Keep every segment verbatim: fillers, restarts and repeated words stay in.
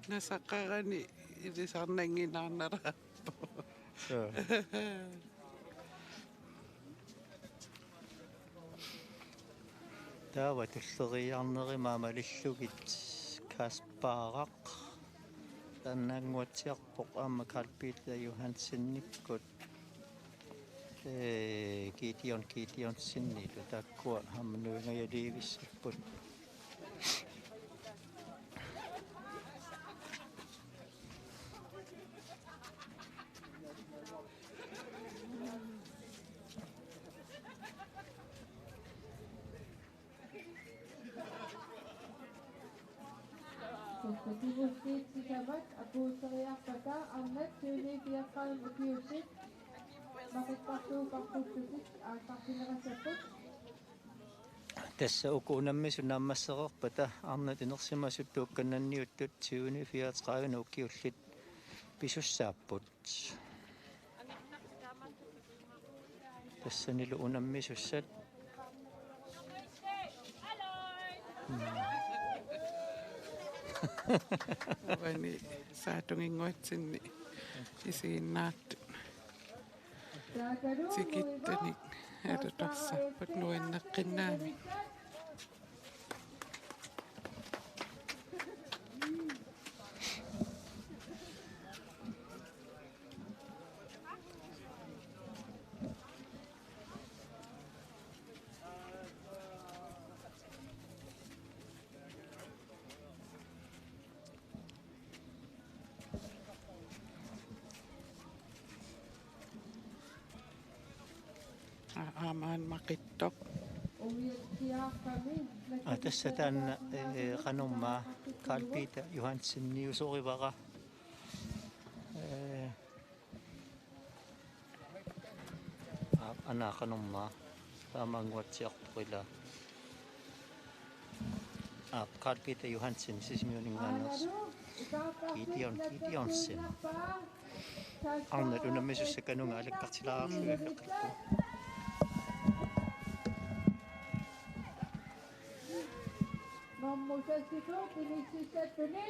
Nasaqarani ilisarnannginnaarneraappoq. Suu. Taava tulleriiaarnermi malillugit Kasparaq taannaannguatsiarpoq aamma Karl Peter Johansenikkut, ee, Gideon Gideonsenilu taakkua aamma nuingajaliivissapput. Tassa kingulliit sisamat apuusseriarpata arnat tyveni fireogtredive ukiullit maqittartuuparpullutik aallartinneqassapput. Tassa uku unammisut naammassereerpata arnat inersimasut tuukkannanniuttut tyveni fireogtredive ukiullit pisussaapput. Tassanilu unammisussat. Mm. Uani saatunginnguatsinni isiginnaartut tikittanik alutorsarput nuanneqqinnaamik. Aa, aamma maqittoq. Aa, tassa taanna, ee, qanormaa Karl Peter Johanseniusorivara. Ee, aa, anaaqanummaa taamaannguatsiarpoq ila. Aa, Karl Peter Johansen, Sisimiuninngaanneersoq. Gideon Gideonsen. Arnat unammisussat kanunga alakkartilaarlugit peqqippoq. Nummer seksogtyve, Denise Seppeli.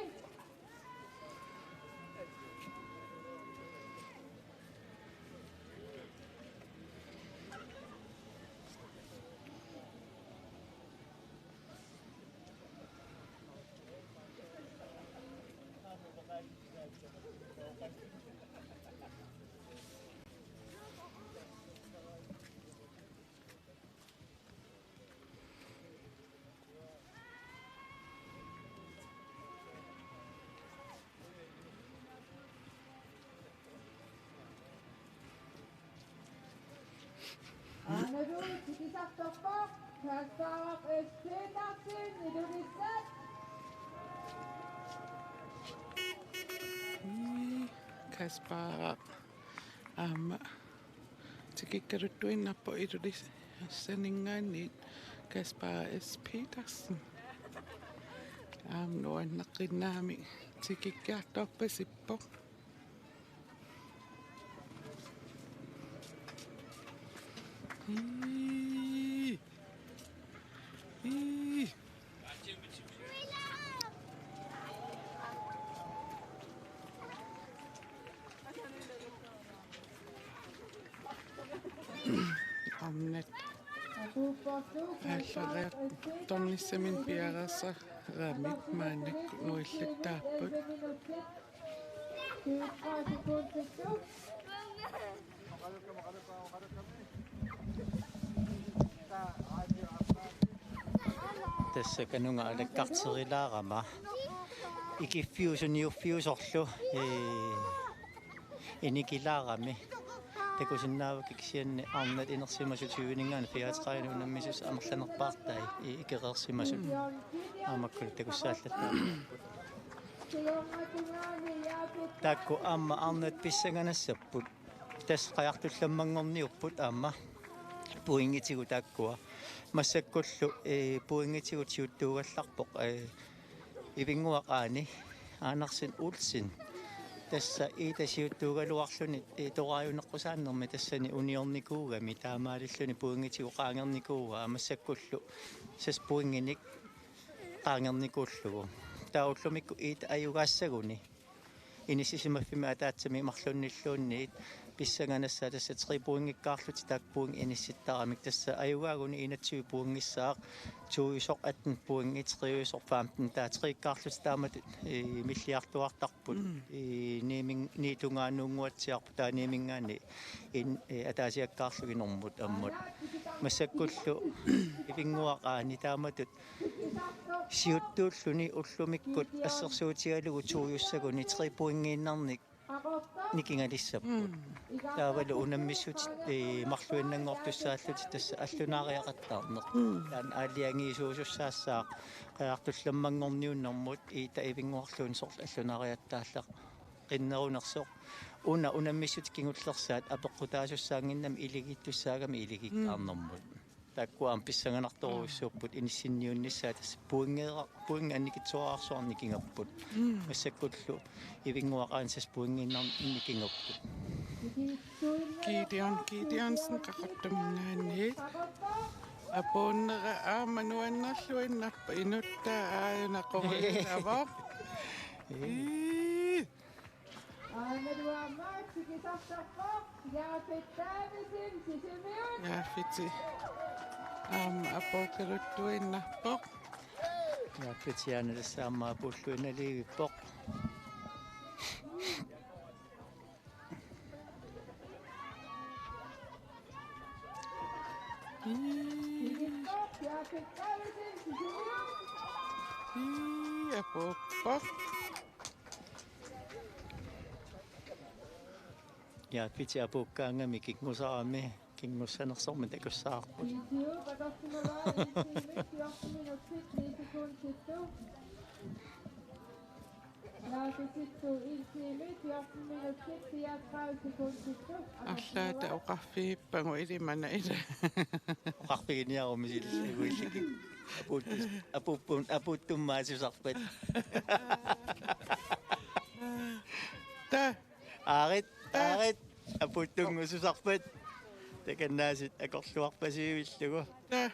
Aanalu tikisartorpoq Kasparaq S. Petersen, Ilulissat. Ii, Kasparaq aamma tikikkaluttuinnarpoq Ilulissaninngaanniit Kasparaq S. Petersen. Aamma nuanneqqinnaamik tikikkiartorpasippoq. Ii. Ii. Arnat aallariartornissaminnik piareersarami maannakkut nuillattaapput. Tassa kanunga alakkarterilaarama ikiffiusoq niuffiusorlu, ee, inikilaarami. Takusinnaavakka kisianni arnat inersimasut tyveninngaanniit fireogtredive unammisussat amerlanerpaartai i-, ikereersimasut. Aamma makkulu takussaallattaarput. Taakku aamma arnat pissanganassapput. Tassa qajartullammanngorniupput aamma pointigut taakkua. Massakkullu, ee, pointigut siuttuugallarpoq, ee, Ivinnguaq Aani Andersen Olsen. Tassa Ida siuttuugaluarluni, ee, toraajuneqqusaannermi tassani uniornikuugami taamaalilluni pointigut qaangernikuuaa massakkullu seks pointinik qaangernikuullugu. Taava ullumikkut Iita ajugaassaguni inissisimaffimmi ataatsimik marlunnilluunniit pissanganassaat tassa tre pointikkaarlutik taakku pointit inissittaramik, tassa ajugaaguni enogtyve pointissaaq, toiusoq atten pointit, treusoq femten, taava treikkaarlutik taamatut, ee, milliartuartarput. Mm. Ee, niiming-, niitungaanuunnguatsiarput taava niiminngaanniit in-, ee, ataasiakkaarlugit normut ammut. Massakkullu Ivinnguaq Aani taamatut siuttuulluni ullumikkut assersuutigalugu toiussaguni tre pointiinnarnik nikingalussapput. Mm. Taavalu unammissutit, ee, marluinnanngortussaallutik tassa allunaariaqattaarneq. Mm. Taanna aalajangiisuusussaassaaq qajartullammanngorniunnermut Iita Ivinnguarluunniit soorlu allunaariattaallaqqinnerunersoq. Una unammissutit kingullersaat apeqqutaasussaannginnami iligiittussaagami iligikkaarnermut. Mm. Taakkua aamma pissanganartorujussuupput inissinniunnissaat tassa pointeera-, pointit annikitsuararsuarnik nikingapput. Mm. Massakkullu Ivinnguaq Aani tassa pointiinnarnik nikingapput. Gideon Gideonsen Qaqortumingaanniit. Apuunnera aamma nuannerluinnarpoq, inuttaa aajuna qorilaavoq. Ii. Aana tuaamma tikisartarpoq, Jaafet Davidsen, Sisimiut. Jaafeti aamma apuukkaluttuinnarpoq. Jaafeti aana tassa aamma apuulluinnaliivippoq. Ii. Ii, apuuppoq. Jaafeti apuukkaangami kinngusarami, kinngussanersormi takussavarput. Arlaata oqarfigippagu ilimana ila. Oqarfiginiaruk misilillaguillugit. Apuuttus-, apuuppun-, apuuttummaa susarpat. Ta. Aarit, aarit. Apuuttunnguussusarpat. Takannaasut akorluarpasiuillugu. Ta.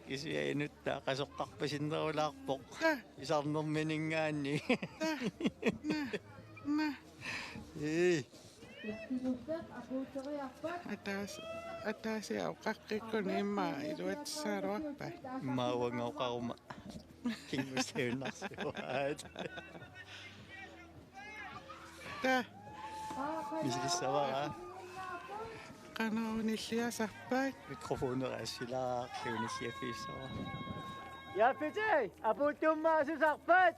Kisianni inuttaa qasoqqarpasinnerulaarpoq. Ta. Pisarnermininngaanniit. Ta. Na. Na. Ee. Ataas-, ataasiarluni oqaqqikkuni immaqa iluatsisaaruarpa? Immaqa uanga oqaruma. Kinngussagunarsivoq. Ta. Misilissavara. Qanoq unilliasarpat? Mikrofonera assilaarlugu unilliaffigissavara. Jaafeti, apuuttummaa susarpat?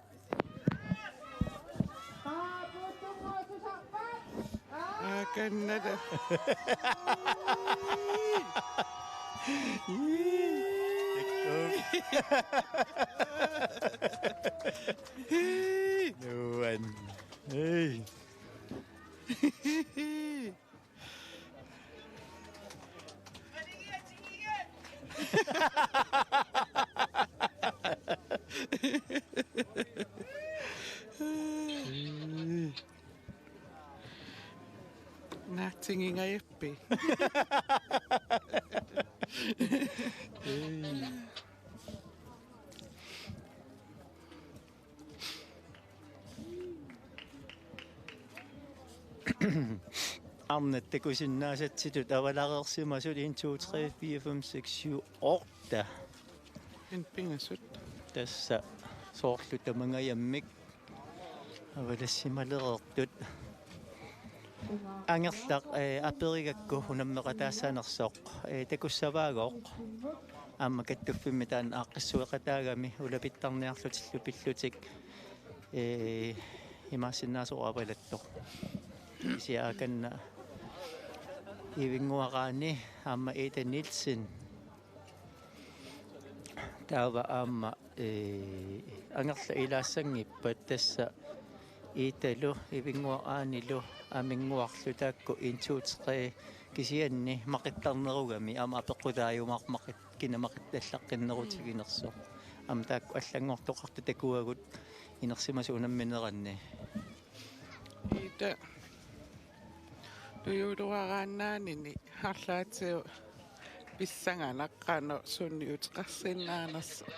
Apuuttummaa susarpat? Aa, kannata. Nuan. Hei. Naatsinngingajappi. Arnat takusinnaasatsitut avalareersimasut en, to, tre, fire, fem, seks, syv, otte. En pingasut. Tassa soorlu tamangajammik avalassimalereertut. Angerlaq, eh, aperigakku unammeqataassanersoq, eh, takussavaagooq. Aamma kattuffimmi taanna aaqqissueqataagami ulapittarniarlutillu pillutik, ee, imaassinnaasoq avalattoq. Kisianni akanna Ivinnguaq Aani aamma Ida Nielsen. Taava aamma, ee, angerlaq ilaassanngippat tassa Iitalu, Ivinnguaq Aanilu, Aminnguarlu taakku en, to, tre kisianni maqittarnerugami aamma apeqqutaajumaarput maqit-, kina maqit-, allaqqinnerutiginersoq. Aamma taakku allanngortoqartut takuagut inersimasut unammineranni. Iita. Tujuuluaraannaanini arlaatigut pissanganaq qanoq sunniuteqarsinnaanersoq.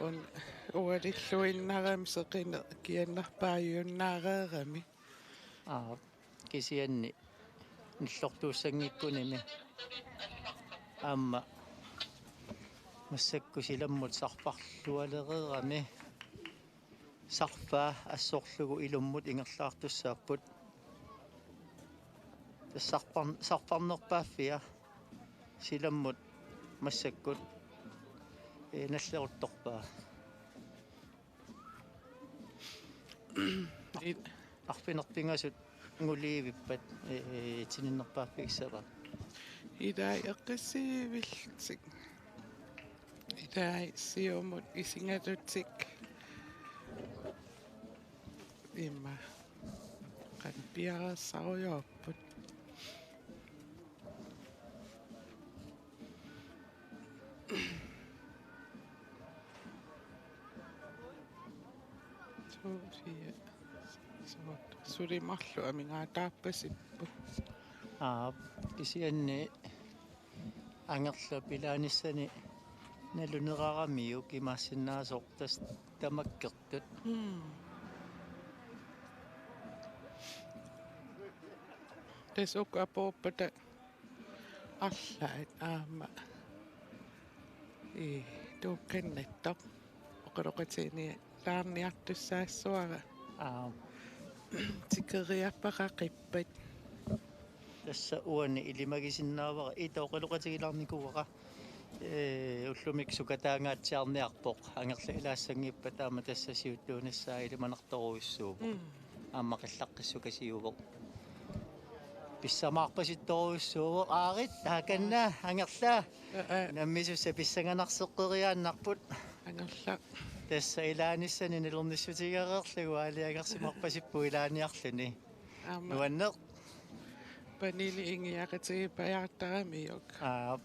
Un-, ualilluinnarami seqineq kiannerpaajunnareerami. Aap, kisianni nillortuussanngikkunimi aamma massakkut silammut sarfarlualereerami. Sarfaa assorlugu ilummut ingerlaartussaapput. Tassa sarfar-, sarfarnerpaaffia silammut massakkut, ee, nalleruttorpaa. I- Arfineq-pingasut nguliivippat, ee, tininnerpaaffigissava? Ilai eqqissivillutik. Ilai siumut isigalutik. Ima. Qanoq piareersarujorput. Suu, fire. Suu, suli marluk amigaataarpasipput. Aap, kisianni Angerlap ilaanissani naluneraramiuk imaassinnaasoq tassa tamakkertut. Mm. Tassa uku apuuppata arlaat aamma. Ii, tuukkannattoq. Oqaloqatigiinniarniartussaassuara. Aap. Tikeriarpaqaqippat. Tassa uani ilimagisinnaavara, ita oqaloqatigilaarnikuuara. Ee, ullumikkut sukataangaatsiarniarpoq. Angerlap ilaassanngippat taama tassa siuttuunissaa ilimanartorujussuuvoq. Mm. Aamma qillaqqissukasiuvoq. Pissamaarpasittorujussuuvoq. Aarit, taakanna, Angerla. Aa, aa. Unammisussat pissanganarseqqeriaannarput. Angerla. Tassa ilaanissani nalornissutigereerlugu aalajangersimarpasipput ilaaniarluni. Aamma. Nuanneq. Panini ingiaqatigiippajaartaramiuk. Aap.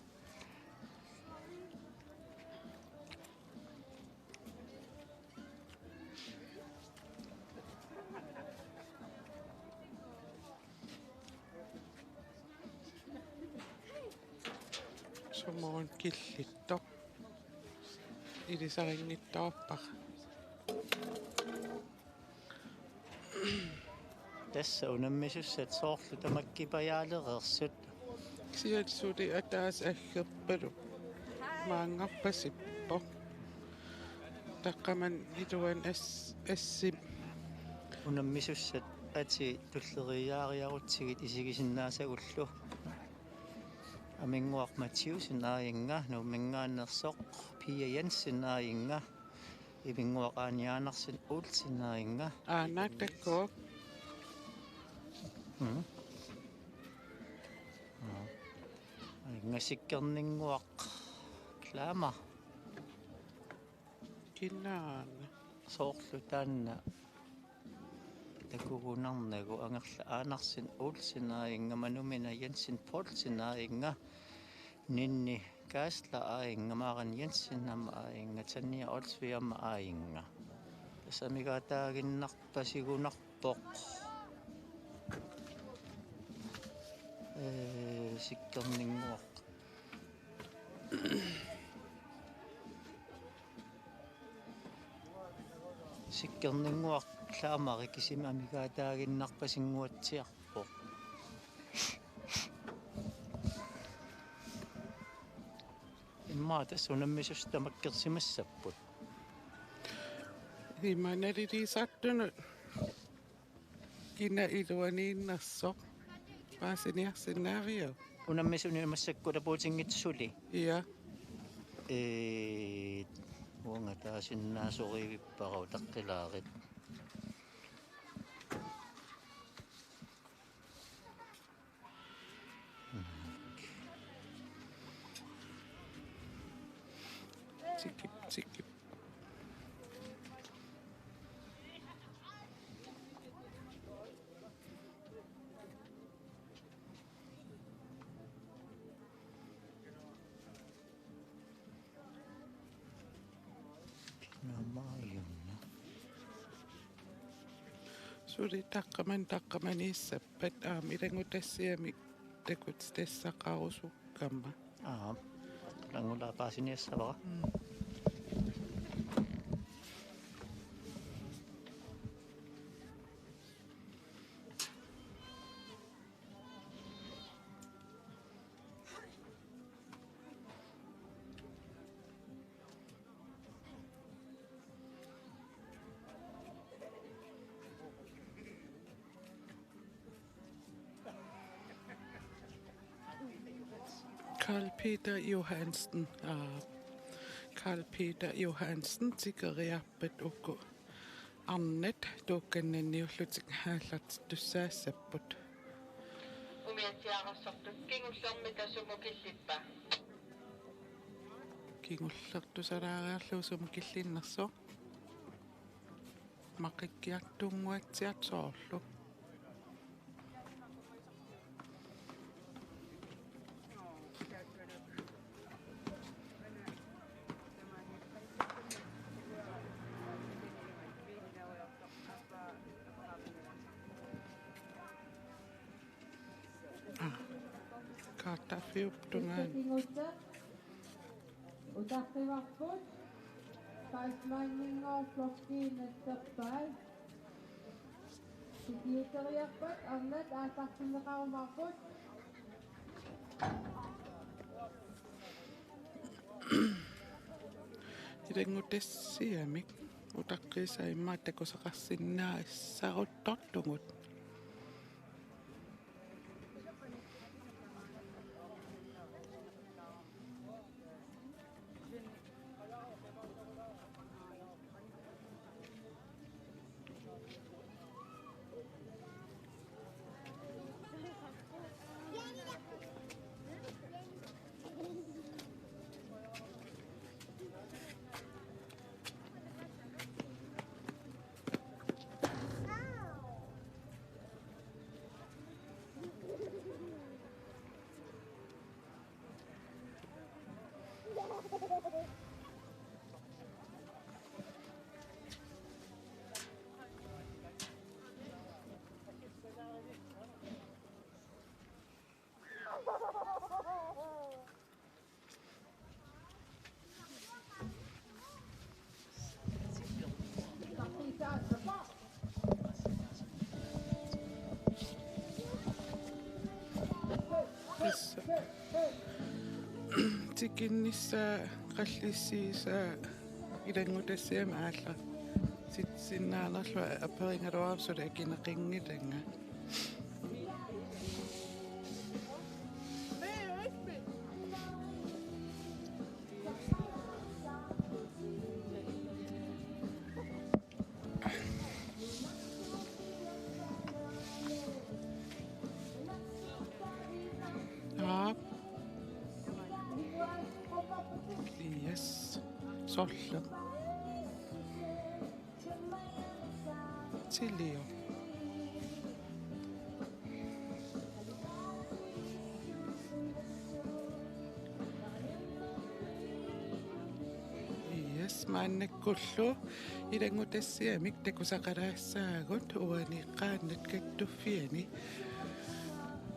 Sumut killittoq. Ilisarinngitsoorpara. Tassa unammisussat soorlu tamakkipajaalereersut. Kisianni suli ataaseq aggerpaluk maanngarpasippoq. Taqqamani iluani as-, assimi. Unammisussat atii tulleriiaariarutsigit isigisinnaasagullu. Aminnguaq Mathiussen aajunga, Nuumminngaanneersoq, Pia Jensen aajunga, Ivinnguaq Aani Andersen Olsen aajunga. Aana takkuuk. Mhm. Aa. Aajunga Sikkerninnguaq Klaama. Kinaana. Soorlu taanna takugunarnagu Angerla Andersen Olsen aajunga, Manumina Jensen Poulsen aajunga, Ninni Kaasla aajunga, Maren Jensen aamma aajunga, Tanja Olsvig aamma aajunga. Tassa amigaataaginnarpasigunarpoq. Ee, Sikkerninnguaq. Sikkerninnguaq Klaamari kisimi amigaataaginnarpasinnguatsiarpoq. Immaqa tassa unammisussat tamakkersimassapput. Ima naliliisartunut. Kina iluaniinnersoq. Paasiniarsinnaaviuk? Unammisuni massakkut apuutinngitsoq suli. Ja. Ee, uanga taasinnaasorivipparput taqqilaarit. Tikip, tikip. Kinamaajunna. Suli taqqamani taqqamaniissappat aamma ilanngutassiami takutitassaqarusukkama. Aap. Ilanngullaa paasiniassavara. Mm. Carl Peter Johansen, aa, Carl Peter Johansen tikeriarpat uku arnat tuukkannanniullutik aallartittussaassapput. Umiatsiaararsortut kingullermita sumut killippa? Kingullertusalaariarlugu sumut killinnersoq. Maqikkiartunnguatsiartoq soorlu. Aa, kaartaaffiup tungaanut. Utaqqivarput, Paismaanninngooq flokkiinnattarpai. Sikiuteriarpat arnat aallartinneqarumaarput. Ilanngutassiamik utaqqiisaa immaqa takusaqarsinnaasaruttortugut. Tassa. Tikinnissaa, qallissiisaa, ilanngutassiamik aallartitsinnaanerlunga aperigaluarama suli akineqanngilanga. Aap. Yes. Sorleq. Tilio. Yes, maannakkullu ilanngutassiamik takusaqalaassaagut uani Qaannat Kattuffianni.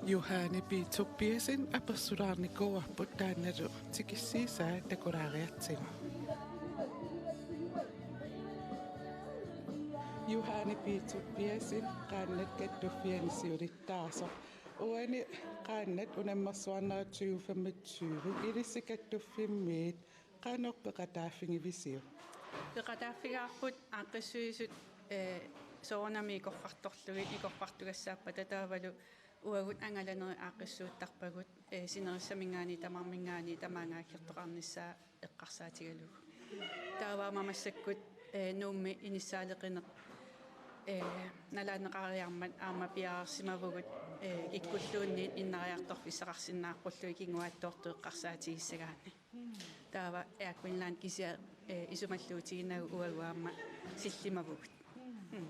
Juhani P. Tobiassen apersulaarnikuuarput, taannalu tikissiisaa takulaariartigu. Juhani P. Tobiassen, Qaannat Kattuffianni siulittaasoq. Uani Qaannat Unammersuarnerat tyve femogtyve, ilissi kattuffimmiit qanoq peqataaffigivisiuk? Peqataaffigaarput aaqqissuisut, eh, soorunami ikorfartorlugit, ikorfartugassaappata, taavalu uagut angalanerit aaqqissuuttarpagut, eh, sinerissaminngaanniit tamarminngaanniit tamaanga aggertoqarnissaa eqqarsaatigalugu. Taava aamma massakkut, eh, Nuummi inissaaleqineq, eh, nalaanneqariarmat aamma piareersimavugut, eh, kikkulluunniit innariartorfissaqarsinnaaqqullugu kinguaattoortut eqqarsaatigissagaanni. Taava Air Greenland kisiat, eh, isumalluutiginagu uagut aamma sillimavugut. Mm.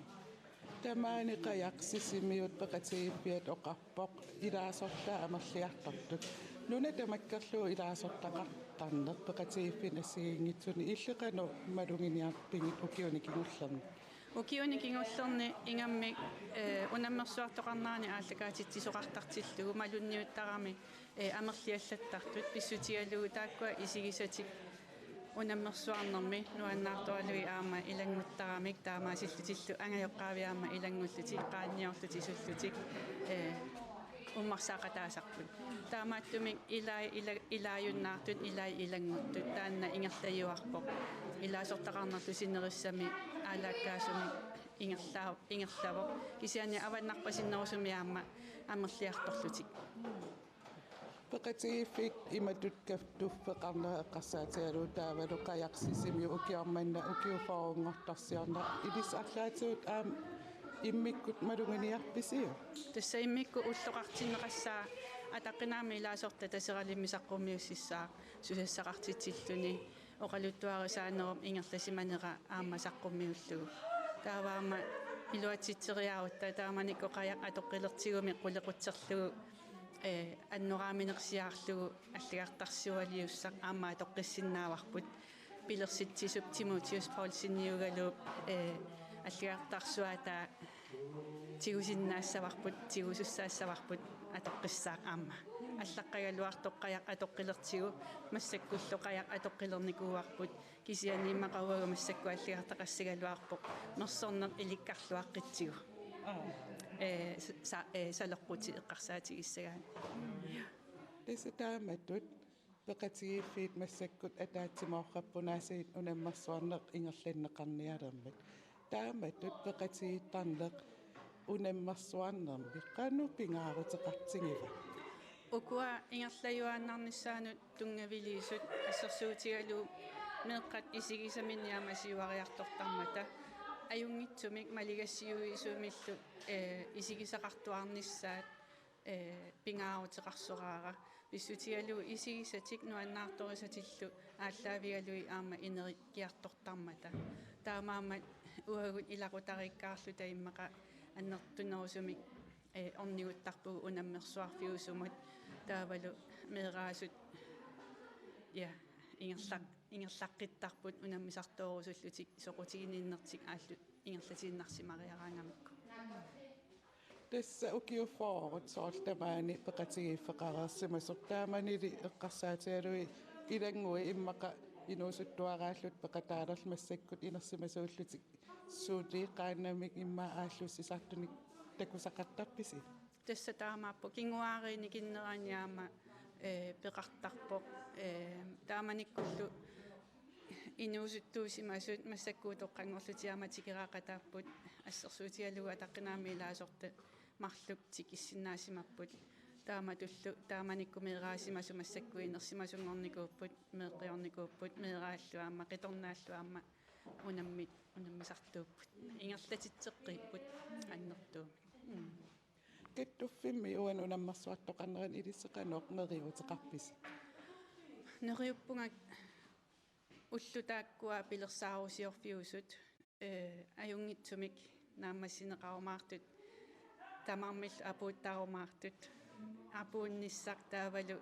Tamaani qajaq Sisimiut peqatigiiffiat oqarpoq ilaasortaat amerliartortut. Nuna tamakkerlugu ilaasortaqartarneq peqatigiiffinni assigiinngitsuni, illit qanoq maluginiarpigit ukiuni kingullerni? Ukiuni kingullerni ingammik, eh, unammersuartoqarnerani aallakaatitsisoqartartillugu malunniuttarami, eh, amerliallattartut pissutigalugu taakkua isigisatik unammersuarnermi nuannaartoralugit aamma ilannguttaramik, taamaasillutillu angajoqqaavi aamma ilanngullutik, qaanniorlutik, sullutik, eh, ummarsaaqataasarput. Taamaattumik ilai ila-, ilaajunnaartut, ilai ilannguttut, taanna ingerlajuarpoq. Ilaasortaqarnerlu sinerissami aalaakkaasumik ingerlaa-, ingerlavoq. Kisianni avannarpasinnerusumik aamma amerliartorlutik. Peqatigiiffiit imatut kattuffeqarnerat eqqarsaatigalugu taavalu Qajaq Sisimiut ukioq manna ukiut fyrrenngortorsiornerat, ilissi arlaatigut aamma immikkut maluginiarpisiuk? Tassa immikkut ulloqartinneqassaaq ataqqinaammik ilaasortat Taseralimmik saqqummiussissaaq susassaqartitsilluni, oqaluttuarisaanerup ingerlasimanera aamma saqqummiullugu. Taava aamma iluatsitseriarutta taamanikkut Qajaq atoqqilertigumik qulequtserlugu, ee, annoraaminersiarlugu allagartarsualiussaq aamma atoqqissinnaavarput. Pilersitsisup Timotheus Poulseniugaluup, ee, allagartarsuataa tigusinnaassavarput, tigusussaassavarput atoqqissaaq aamma. Allaqqagaluartoq Qajaq atoqqilertigu, massakkullu Qajaq atoqqilernikuuarput, kisianni immaqa uagut massakkut allagartaqassagaluarpoq mersorneq ilikkarluaqqitsigu. Aa. Ee, sa-, sa-, ee, saleqqutit eqqarsaatigissagaanni. Tassa taamatut peqatigiiffiit massakkut ataatsimoorput aasiit unammersuarneq ingerlanneqarnialermat. Taamatut peqatigiittarneq unammersuarnermi qanoq pingaaruteqartigiva? Ukua ingerlajuaannarnissaannut tunngaviliisut assersuutigalugu meeqqat isigisaminnik aamma siuariartortarmata ajunngitsumik maligassiuisumillu, ee, isigisaqartuarnissaat, ee, pingaaruteqarsoraara. Pissutigalugu isigisatik nuannaartorisatillu aallaavigalugit aamma ineriartortarmata. Taamaammat uagut ilaqutariikkaarluta immaqa annertunerusumik, ee, orniguttarpugut unammersuarfiusumut, taavalu meeraasut, ja, ingerlaq-, ingerlaqqittarput unammisartoorusullutik soqutiginninnertik aallu ingerlatiinnarsimariaraangamikku. Tassa ukiut fyrret soorlu tamaani peqatigiiffeqareersimasoq, taamanili eqqarsaatigalugit ilannguit immaqa inuusuttuaraallutik peqataalerlutik massakkut inersimasuullutik suli qaannamik immaqa aallussisartunik takusaqartarpisi? Tassa taamaappoq, kinguaariinnikinnerani aamma, ee, peqartarpoq, ee, taamanikkullu inuusuttuusimasut massakkut utoqqanngorlutik aamma tikeraaqataapput, assersuutigalugu ataqqinaammik ilaasortat marluk tikissinnaasimapput. Taamatullu taamanikkut meeraasimasut massakkut inersimasunngornikuupput, meeqqiornikuupput, meeraallu aamma, qitornaallu aamma unammit-, unammisartuupput. Ingerlatitseqqiipput annertuumik. Mm. Kattuffimmi uani unammersuartoqarnerani ilissi qanoq neriuuteqarpisi? Neriuppunga ullut taakkua pilersaarusiorfiusut, ee, ajunngitsumik naammassineqarumaartut, tamarmillu apuuttarumaartut, apuunnissaq taavalu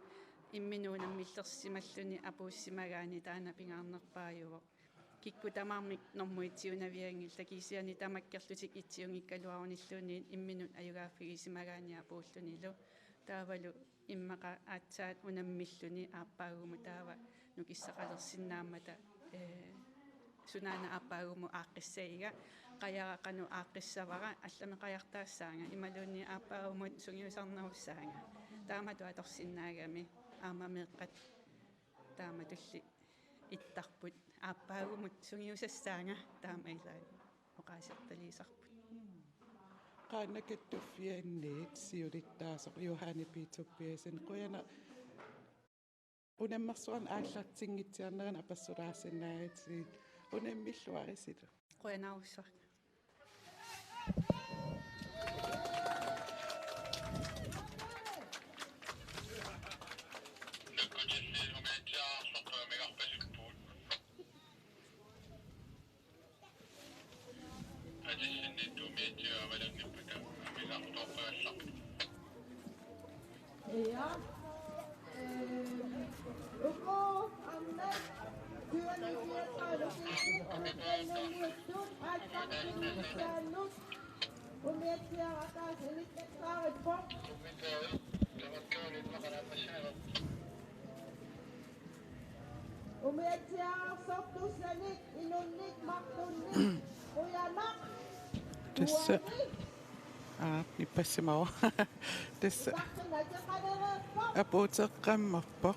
imminut unammillersimalluni apuussimagaanni taanna pingaarnerpaajuvoq. Kikkut tamarmik normu etsiunavianngillat, kisianni tamakkerlutik etsiunngikkaluarunilluunniit imminut ajugaaffigisimagaanni apuullunilu. Taavalu immaqa aatsaat unammilluni aappaagumut taava nukissaqalersinnaammata, ee, sunaana aappaagumut aaqqissagiga, qajara qanoq aaqqissavara, allamik qajartaassaanga, imaluunniit aappaagumut sungiusarnerussaanga. Taamatut atorsinnaagami aamma meeqqat taamatulli ittarput, aappaagumut sungiusassaanga, taama ilaat oqaasiartaliisarput. Qaannat kattuffianniit siulittaasoq Johanne P. Tobiassen, qujanaq unammersuarneq aallartinngitsiarnerani apersulaasinnaagakkit, unammilluarisilu. Qujanarsuaq. Ja. Ee, uku, aamma, tyvenniusiataa lukittut, aatsaat, umiatsiaq ataaseq ilikkattaarippoq. Umiatsiaarsortussanik inunnik marlunnik qujanaq. Tassa. Uani. Aa, nipassimasoq. Tassa. Apuuteqqammerpoq.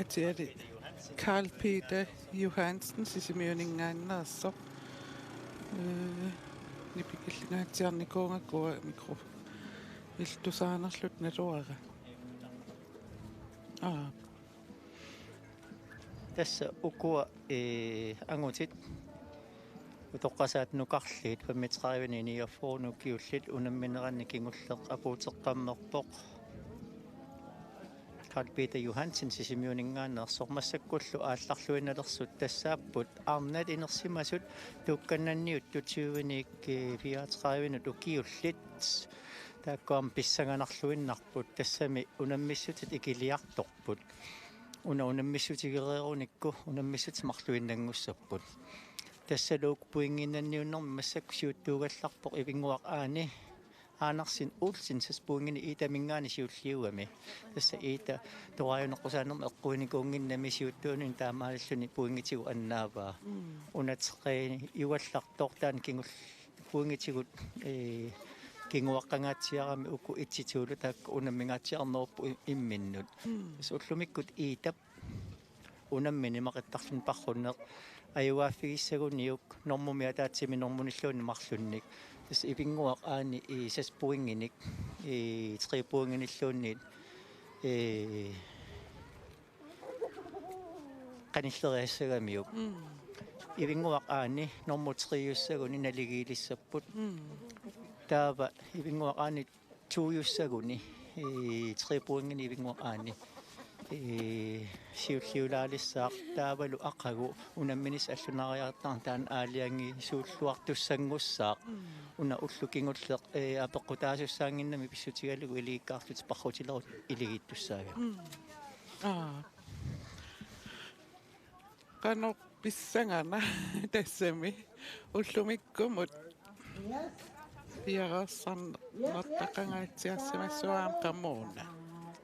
Atiali Carl Peter Johansen Sisimiuninngaanneersoq. Ee, nipikillingaatsiarnikuugakku mikro-, Iltusaanerluta naluara. Aa. Tassa ukua, ee, angutit utoqqasaat nukarliit femogtredive niogfyrre ukiullit unammineranni kingulleq apuuteqqammerpoq. Carl Peter Johansen Sisimiuninngaanneersoq, massakkullu aallarluinnalersut tassaapput arnat inersimasut tuukkannanniuttut tyvenik, ee, fireogtredivenut ukiullit. Taakku aamma pissanganarluinnarput, tassami unammissutit ikiliartorput. Una unammissutigereerunikku unammissutsit marluinnanngussapput. Tassalu pointinnanniunnermi massakkut siuttuugallarpoq Ivinnguaq Aani Andersen Olsen, seks pointinik Iitaminngaanniit siulliugami. Tassa Iita toraajuneqqusaanermi eqquinikuunnginnami siuttuunini taamaalilluni pointitigut annaavaa. Mm. Una treeniugallartoq taanna kingul-, pointitigut, ee, kinguaqqangaatsiarami uku et-ituullu taakku unammingaatsiarnerupput i-, imminnut. Mm. Tassa ullumikkut Iitap unammini maqittarluni paarrunneq ajugaaffigissaguniuk normumi ataatsimi normunilluunniit marlunnik. Tassa Ivinnguaq Aani i seks pointinik, i tre pointinilluunniit, ee, qanilleriassagamiuk. Mm. Ivinnguaq Aani normu tre-ussaguni naligiilissapput. Mm. Taava Ivinnguaq Aani to-ussaguni, ee, tre pointinik Ivinnguaq Aani, ee, siulliulaalissaaq, taavalu aqagu unamminissaq allunaariartarneq taanna aalajangiisuulluartussanngussaaq. Mm. Una ulloq kingulleq, ee, apeqqutaasussaannginnami pissutigalugu iligikkaarlutik paarrutilerutut iligiittussaagami. Mm. Aa. Qanoq pissangana tassami ullumikkumut piareersarneqartaqangaatsiarsimassuugut qamuuna.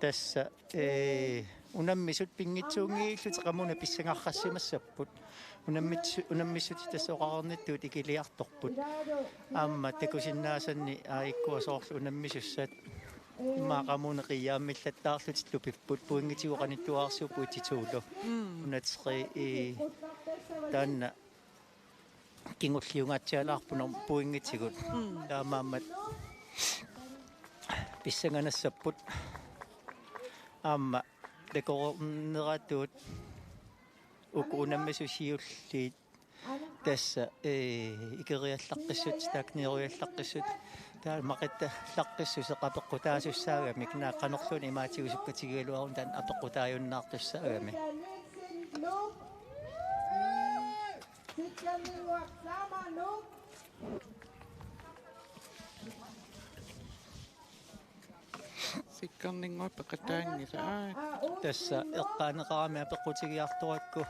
Tassa, ee, unammisut pinngitsuunngillutik qamuuna pissangarsimassapput. Unammitsu-, unammissutit tassa oqarnittut ikiliartorput. Aamma takusinnaasanni aajukkua soorlu unammisussat immaqa qamuuna qiiaammillattaarlutik tupipput, pointitigut qanittuararsuupput et-ituullu. Mm. Una tre i taanna kingulliungaatsialaarpoq normu pointitigut. Mm. Taamaammat pissanganassapput. Aamma takorneratut uku unammisut siulliit tassa, ee, ikeriallaqqissut, taakku nioriallaqqissut, taava maqittallaqqissuseq apeqqutaasussaagamik, naak qanorluunniit imaatigut sukkatigigaluaruni taanna apeqqutaajunnaartussaagami. Sikkerninnguaq peqataanngilaq. Aa. Tassa eqqaaneqarami apeqqutigiartorakku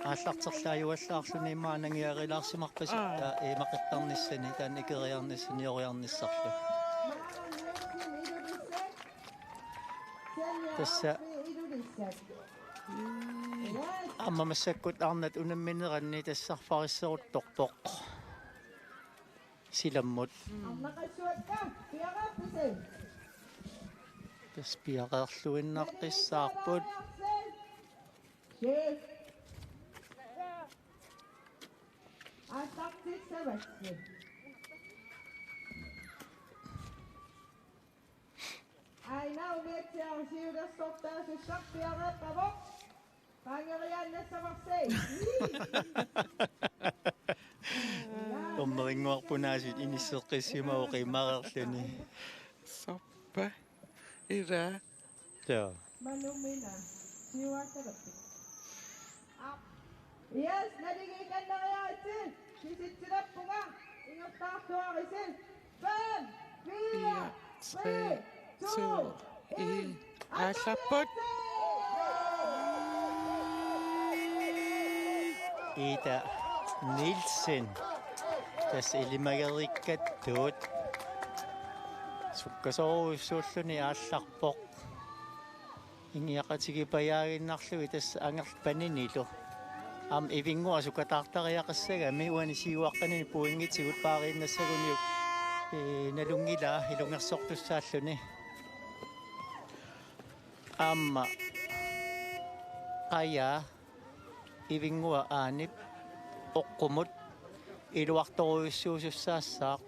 aallarterlaajuallaarluni immaqa nangiarilaarsimarpasippoq, aa, imaqittarnissani, taanna ikeriarnissani, nioriarnissarlu. Tassa aamma massakkut arnat unammineranni tassa arfarisseruttorpoq silammut. Tassa piareerluinnaqqissaarput. Aina umiatsiaq siulersortaasussaq piareeqqavoq. Qaangeriaannassavarsi. Dommerinnguarput aasiit inisseqqissimavoq qimareerluni. Soppa. Ila. Joo. Manumina. Siuaassalerpit. Yes, naligiikanneriaritsi. Kisitsilerpunga. Ingerlaartuarisi. Fem, fire, tre, to, en. Aallarput. Ida Nielsen. Tassa ilimagerikkattut. Sukkasoorujussuulluni aallarpoq. Ingiaqatigipajaaginnarlugit tassa angerlaneranilu. Aamma Ivinnguaq sukataartariaqassagami uani siuaqqanini pointitigut paariinnassaguniuk, ee, nalunngilaa ilungersortussaalluni. Aamma qajaa Ivinnguaq Aanip oqqumut iluartorujussuusussaassaaq.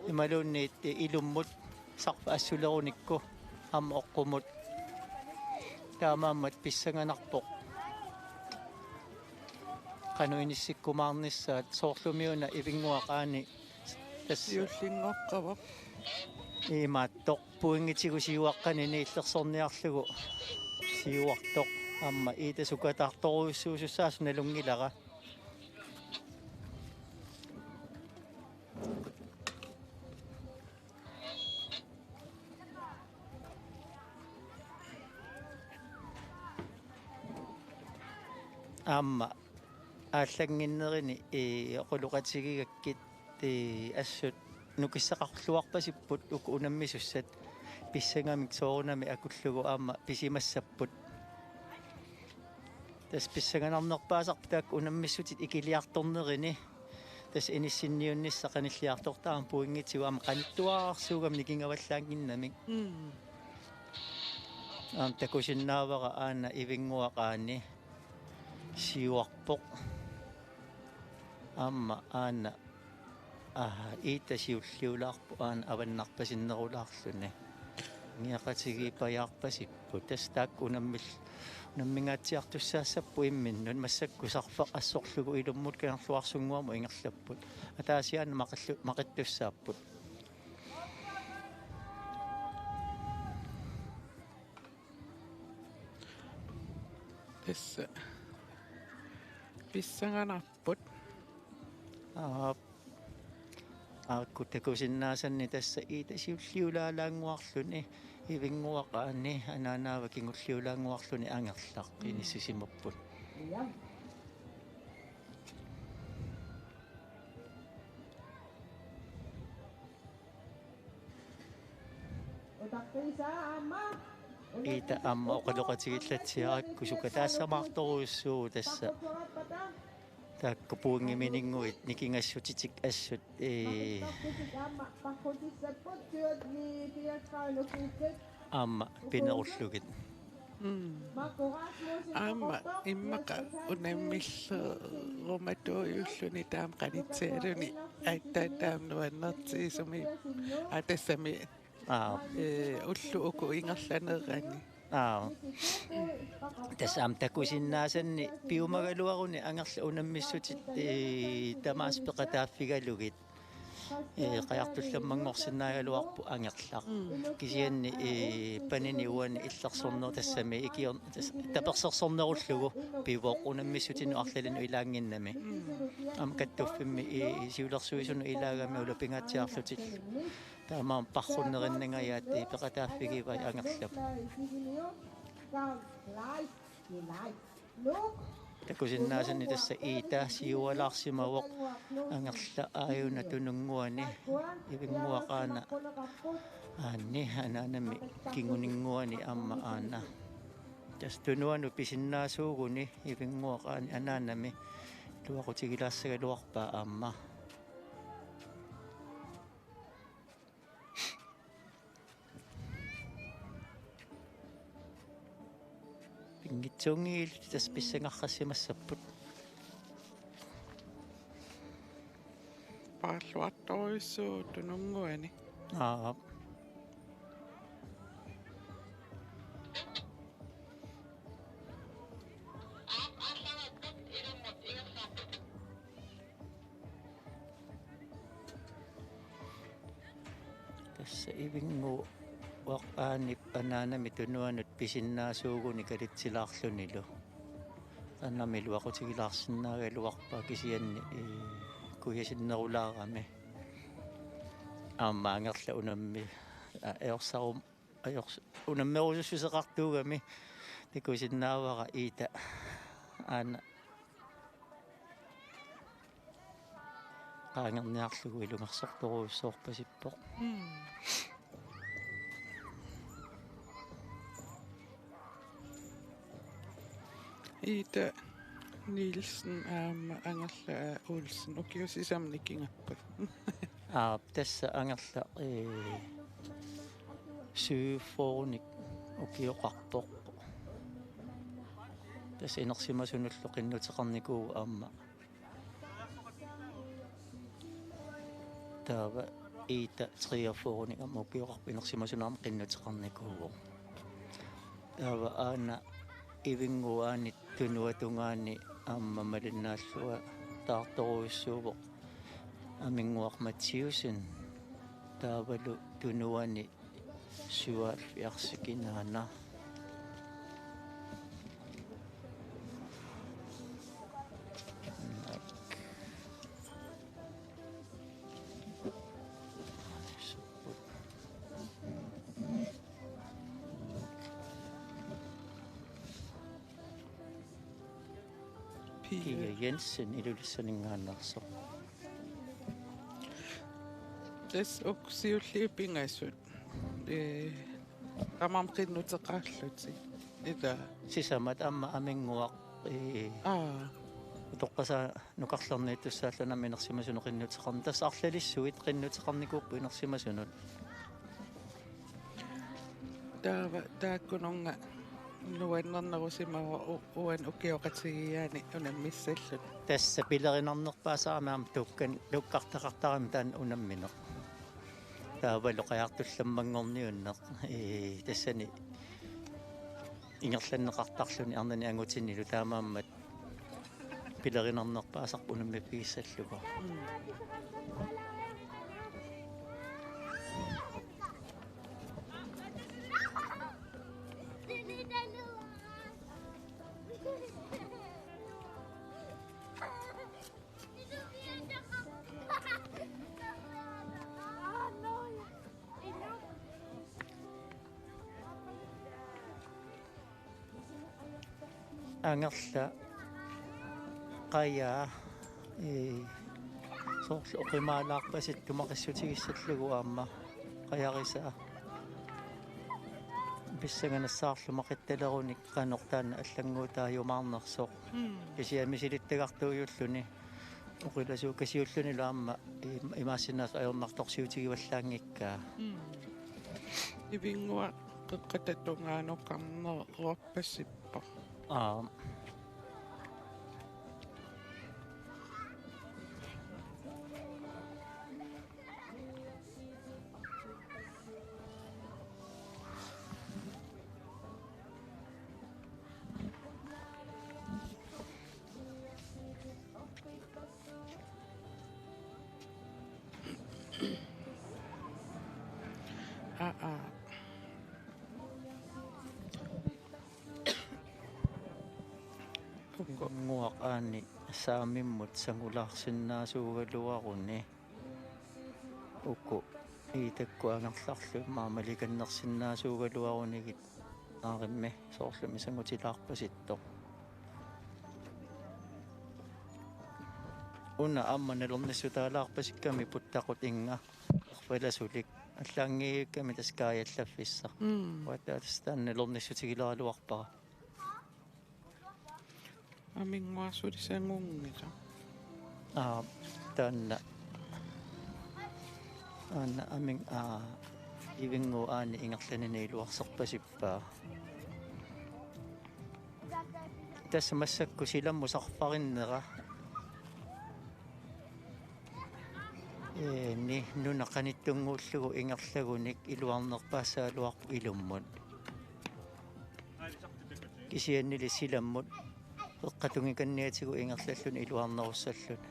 Imaluunniit ilummut Sarfaq assulerunikku aamma oqqumut. Taamaammat pissanganarpoq qanoq inissikkumaarnissaat, soorlumiuna Ivinnguaq Aani tassa siullinngoqqavoq. Imaattoq pointitsigut siuaqqanini illersorniarlugu siuartoq. Aamma Iita sukataartorujussuusussaasoq nalunngilara. Aamma aallannginnerini, ee, oqaloqatigigakkit, ee, assut nukissaqarluarpasipput uku unammisussat, pissangamik soorunami akullugu aamma pisimassapput. Tassa pissanganarnerpaasarput taakku unammissutit ikiliartornerini. Tassa inissinniunnissaq qanilliartortaa aamma pointitsigut aamma qanittuararsuugami nikingavallaannginnamik. Mm. Aamma takusinnaavara aana Ivinnguaq Aani siuarpoq. Aamma aana, aa, Iita siulliulaarpoq aana avannarpasinnerulaarluni. Niaqatigiippajaarpasipput. Tassa taakku unammil-, unammingaatsiartussaassapput imminnut, massakkut Sarfaq assorlugu ilummut Kangerluarsunnguamut ingerlapput. Ataasiaannaq maqillu-, maqittussaapput. Tassa pissanganarput. Aap. Aakkut takusinnaasanni tassa Iita siulliulaalaannguarluni Ivinnguaq Aani, anaanaava kingulliulaannguarluni Angerlaq. Mm. Inissisimapput. Iita aamma oqaloqatigillatsiarakku sukataassamaartorujussuuvoq tassa. Taakku pointimininnguit nikingassutitik assut, ee, aamma pinerullugit. Mm. Aamma immaqa unammillerumatoorujulluni taama qanitsialuni aatsaat taama nuannertigisumi. Aa, tassami, aa, ee, ullut uku ingerlanerani. Aa. Tassa aamma takusinnaasanni piumagaluaruni Angerlap unammissutit, ee, tamaasa peqataaffigalugit. Ee, qajartullammanngorsinnaagaluarpoq Angerlaq. Mm. Kisianni, ee, panini uani illersorneq tassami ikior-, tas-, tapersersornerullugu pivoq unammissutinut arlalinut ilaannginnami. Mm. Aamma kattuffimmi, ee, siulersuisunut ilaagami ulapingaatsiarlutillu. Taamaammat parrunnerinnangajaat, ee, peqataaffigivai Angerlap. Takusinnaasanni tassa Iita siualaarsimavoq Angerlap aajuna tununnguani, Ivinnguaq Aana, Aani anaanami kinguninnguani aamma aana. Tassa tunuanut pisinnaasuuguni Ivinnguaq Aani anaanami iluaqutigilaassagaluarpaa aamma. Pinngitsuunngillutik tassa pissangarsimassapput. Paarluartorujussuuvoq tununnguani. Aap. Tassa Ivinnguaq Aanip anaanami tunuanut pisinnaasuuguni kalitsilaarlunilu. Taannami iluaqutigilaarsinnaagaluarpaa kisianni, ee, kujasinnerulaarami. Aamma Angerlap unammi-, aa, ajorsarum-, ajors-, unammerusussuseqartuugami takusinnaavara Iita aana qaangerniarlugu ilungersortorujussuorpasippoq. Mm. Iita Nielsen aamma Angerla Olsen ukiut sisamat nikingapput. Aap, tassa Angerlaq, ee, syvogfyrrenik ukioqarpoq. Tassa inersimasunullu qinnuteqarnikuuvoq aamma. Taava Iita treogfyrrenik aamma ukioqarpoq inersimasunut aamma qinnuteqarnikuuvoq. Taava aana Ivinnguaani tunuata tungaani aamma malinnaallunga taartorujussuuvoq Aminnguaq Mathiussen, taavalu tunuani syvoghalvfjerds kinaana. Pia Jensen Ilulissaninngaanneersoq. Tassa uku siulliit pingasut. Ee, tamarmik qinnuteqarlutik. Ila. Sisamat aamma Aminnguaq, ee, Aa. Utoqqasaat nukarlerniittussaalluni aamma inersimasunut qinnuteqarn-, tassa arlalissuit qinnuteqarnikuupput inersimasunut. Taava taakkununnga nuannernerusimavoq u-, uani ukioqatigiiaani unammissalluni. Tassa pilerinarnerpaasarami aamma tuukkan-, tuukkartaqartarami taanna unammineq. Taavalu qajartullammanngorniunneq. Ee, tassani ingerlanneqartarluni arnani angutinnilu taamaammat pilerinarnerpaasarpoq unammipigissallugu. Angerlaq qajaa, ee, soorlu oqimaalaarpasittoq tumaqissutigissallugu aamma qajarisaa. Pissanganassaarlu maqittalerunik qanoq taanna allannguutaajumaarnersoq. Mm. Kisianni misilittagartuujulluni. Oqilasu-, kasiullunilu aamma im-, imaassinnaavoq ajornartorsiutigivallaanngikkaa. Mm. Ivinnguaq qeqqata tungaanut qarneruarpasippoq. Aap. Aa, aa. Uku. Nguaq aani saamimmut sangulaarsinnaasuugaluaruni. Uku Iitakkut angerlarlu maamalikannersinnaasuugaluarunigit aarimmi soorlumi sangutilaarpasittoq. Una aamma nalornissutaalaarpasikkami puttaqut innga erfalasulik allaanngiikkami tassa kaajallaffissaq. Mm. Uattaaq tassa taanna nalornissutigileraluarpara. Aminnguaq suli sangunngilaq. Aa, taanna. Aana amin, aa, Ivinnguaq aani ingerlanini iluarserpasippaa. Tassa massakkut silammut sarfarinnera. Ee, ni nuna qanittunnguullugu ingerlagunik iluarnerpaassagaluarpoq ilummut. Kisiannili silammut eqqatungikanniatigut ingerlalluni iluarnerussalluni.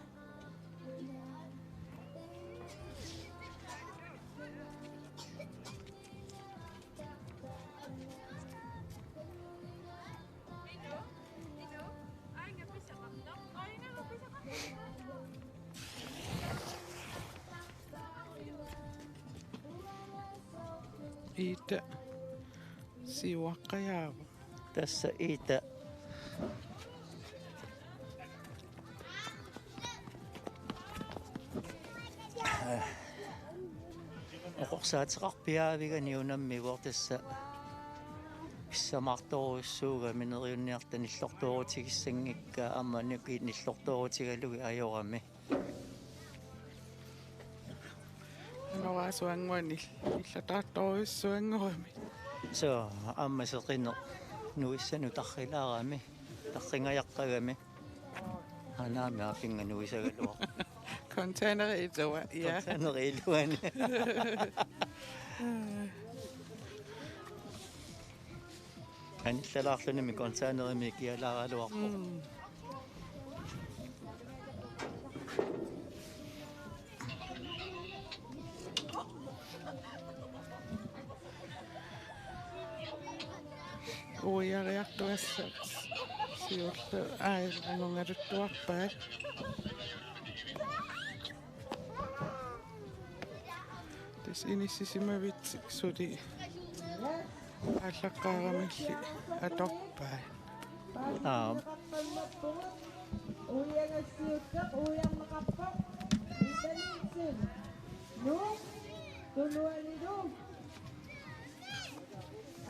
Iita siuaqqajaavoq. Tassa Iita. Oqorsaateqarpiaavigani unammivoq tassa. Pissamaartorujussuugami neriunniarta nillortoorutigissanngikkaa aamma nukiit nillortoorutigalugit ajorami. Anorsuanngorami nillataartorujussuanngorami. Soo, aamma seqineq nuissanut tarrilaarami, tarringajaqqagami. Anaami aapinnga nuisagaluaq. Containeri iluani, ja. Containeri iluani. Anillalaarlunimi containerimi kialaaraluarpoq. Mm. Uiariartugassat siulleq aajuna nungaluttuarpaat. Tassa inissisimavitsik suli aallaqqaaramilli atorpaat. Aap. Uiagassiuttoq uiarneqarpoq. Italitsin. Nuup. Tunuanilu.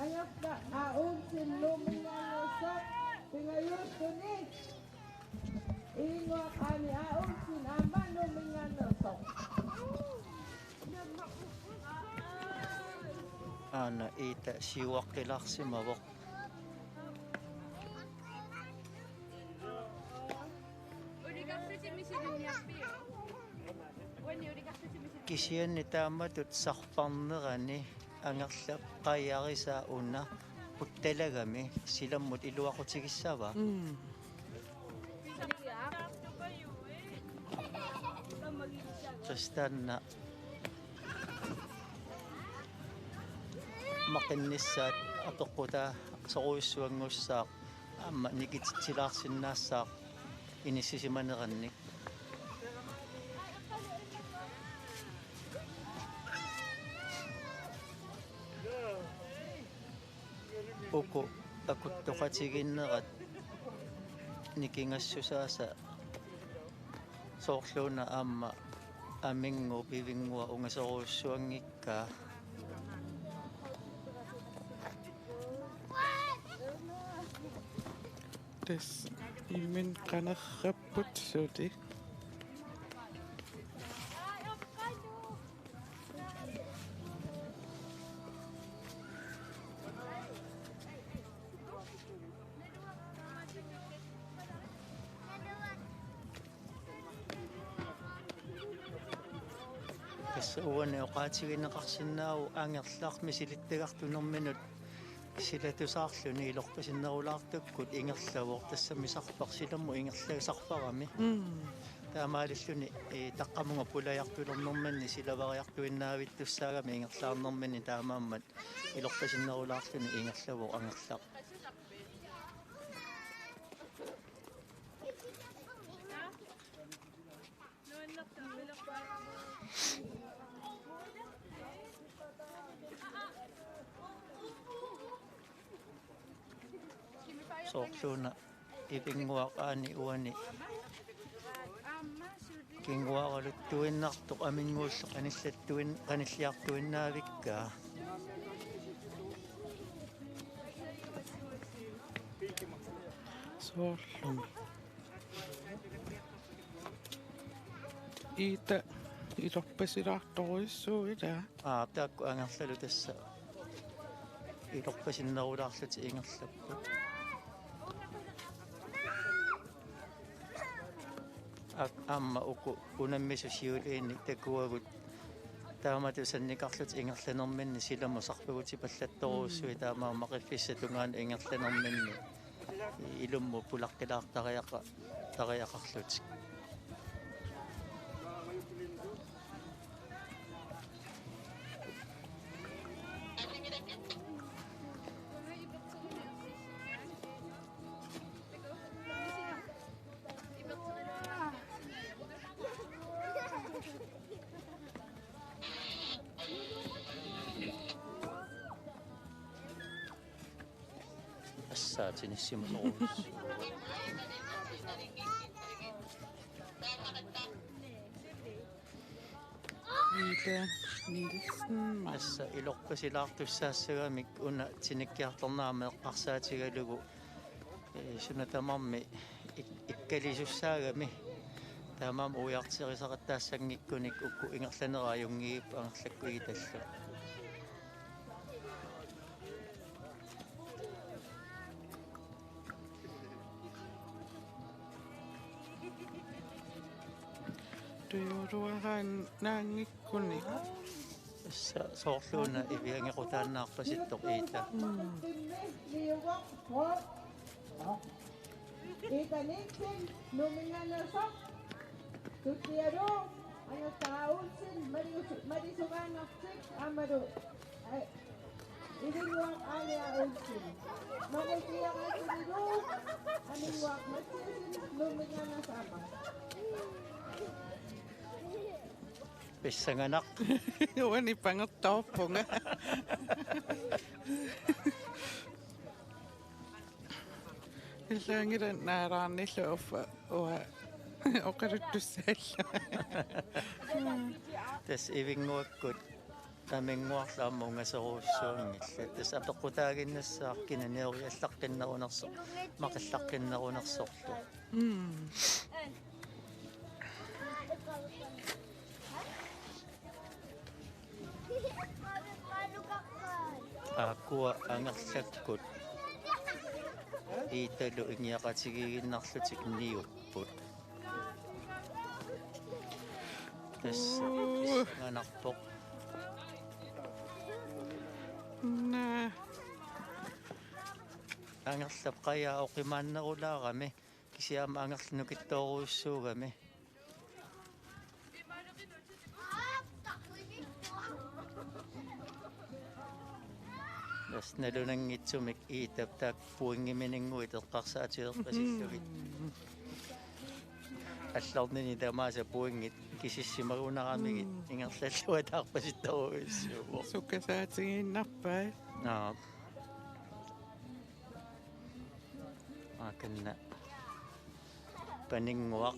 Angerlaq A. Olsen Nuumminngaanneersoq pingajuulluni. Ivinnguaq Aani A. Olsen aamma Nuumminngaanneersoq. Aana Iita siuaqqilaarsimavoq. Kisianni taamatut sarparnerani angerlap qajarisa una puttalagami silammut iluaqutigissavaa. Mm. Tassa taanna maqinnissaat apeqqutaa sorujussuanngussaaq aamma nikititsilaarsinnaassaaq inissisimanerannik. Uku akuttoqatigiinnerat nikingassusaasa soorluuna aamma Aminnguup Ivinnguaq ungasorujussuanngikkaa. Tassa imminut qanerrapput suli. Tassa uani oqaatigineqarsinnaavoq angerlarmi silittagartunerminut silatusaarluni ilorpasinnerulaartukkut ingerlavoq, tassami sarpaq silammut ingerlasarparami. Mm. Taamaalilluni, ee, taqqamunga pulajartulernerminni silavariartuinnaavittussaagami ingerlaarnerminni taamaammat ilorpasinnerulaarluni ingerlavoq angerlaq. Soorluuna Ivinnguaq Aani uani kinguaraluttuinnartoq Aminnguullu qanillattuin-, qanilliartuinnaavikkaa. Soorlumi. Iita ilorpasilaartorujussuuvoq ilaa. Aa, taakku angerlallu tassa ilorpasinnerulaarlutik ingerlapput. Ak-, aamma uku unammisut siuliini takuagut taamatut sannikarlutik ingerlanerminni silammut sarpagutipallattorujussuit, mm, taamaammat qiffissap tungaanut ingerlanerminni ilummut pulaqqilaartariaqa-, tariaqarlutik. Assaatinissima soorus. Ida Nielsen. Tassa ilorpasilaartussaassagamik una tinikkiartornera meeqqarsaatigalugu, ee, suna tamarmi ik-, ikkalisussaagami. Taamaammat uiarterisaqattaassanngikkunik uku ingerlanerat ajunngiipput angerlakkuit itallu. Tujuuluaraannaanngikkunik. Sa-, soorluuna iviangequtaannaarpasittoq Iita. Mm. Iita Nielsen, Nuumminngaanneersoq. Tullialu Angerlaq Olsen, Malisu-, Malisungaannartik, aammalu, ai, Ivinnguaq Aani Olsen. Nummer fire, Rachel Ilu, Aminnguaq Mathiassen, Nuumminngaanneersoq aamma. Pissanganaq. Uani pangertoorpunga. Illaanngilaq naalaarnillu uffa uanga oqaluttussaallugu. Tassa Ivinnguakkut Aminnguarlu aamma ungasorujussuanngillat. Tassa apeqqutaaginnassaaq kina nioriallaqqinnerunersoq, maqallaqqinnerunersorlu. Mm. Aakkua Angerlakkut Iitalu ingiaqatigiiginnarlutik niupput. Tassa pissanganarpoq. Naa. Angerlap qajaa oqimaannerulaarami. Kisianni aamma Angerlap nukittoorujussuugami. Tassa nalunanngitsumik Iitap taakku pointimininnguit eqqarsaatigeqqasillugit. Allornini tamaasa pointit kisissimagunaramigit. Mm. Ingerlalluataarpasittorujussuuvoq. Sukkasaatigiinnarpai. Naa. Aakanna Paninnguaq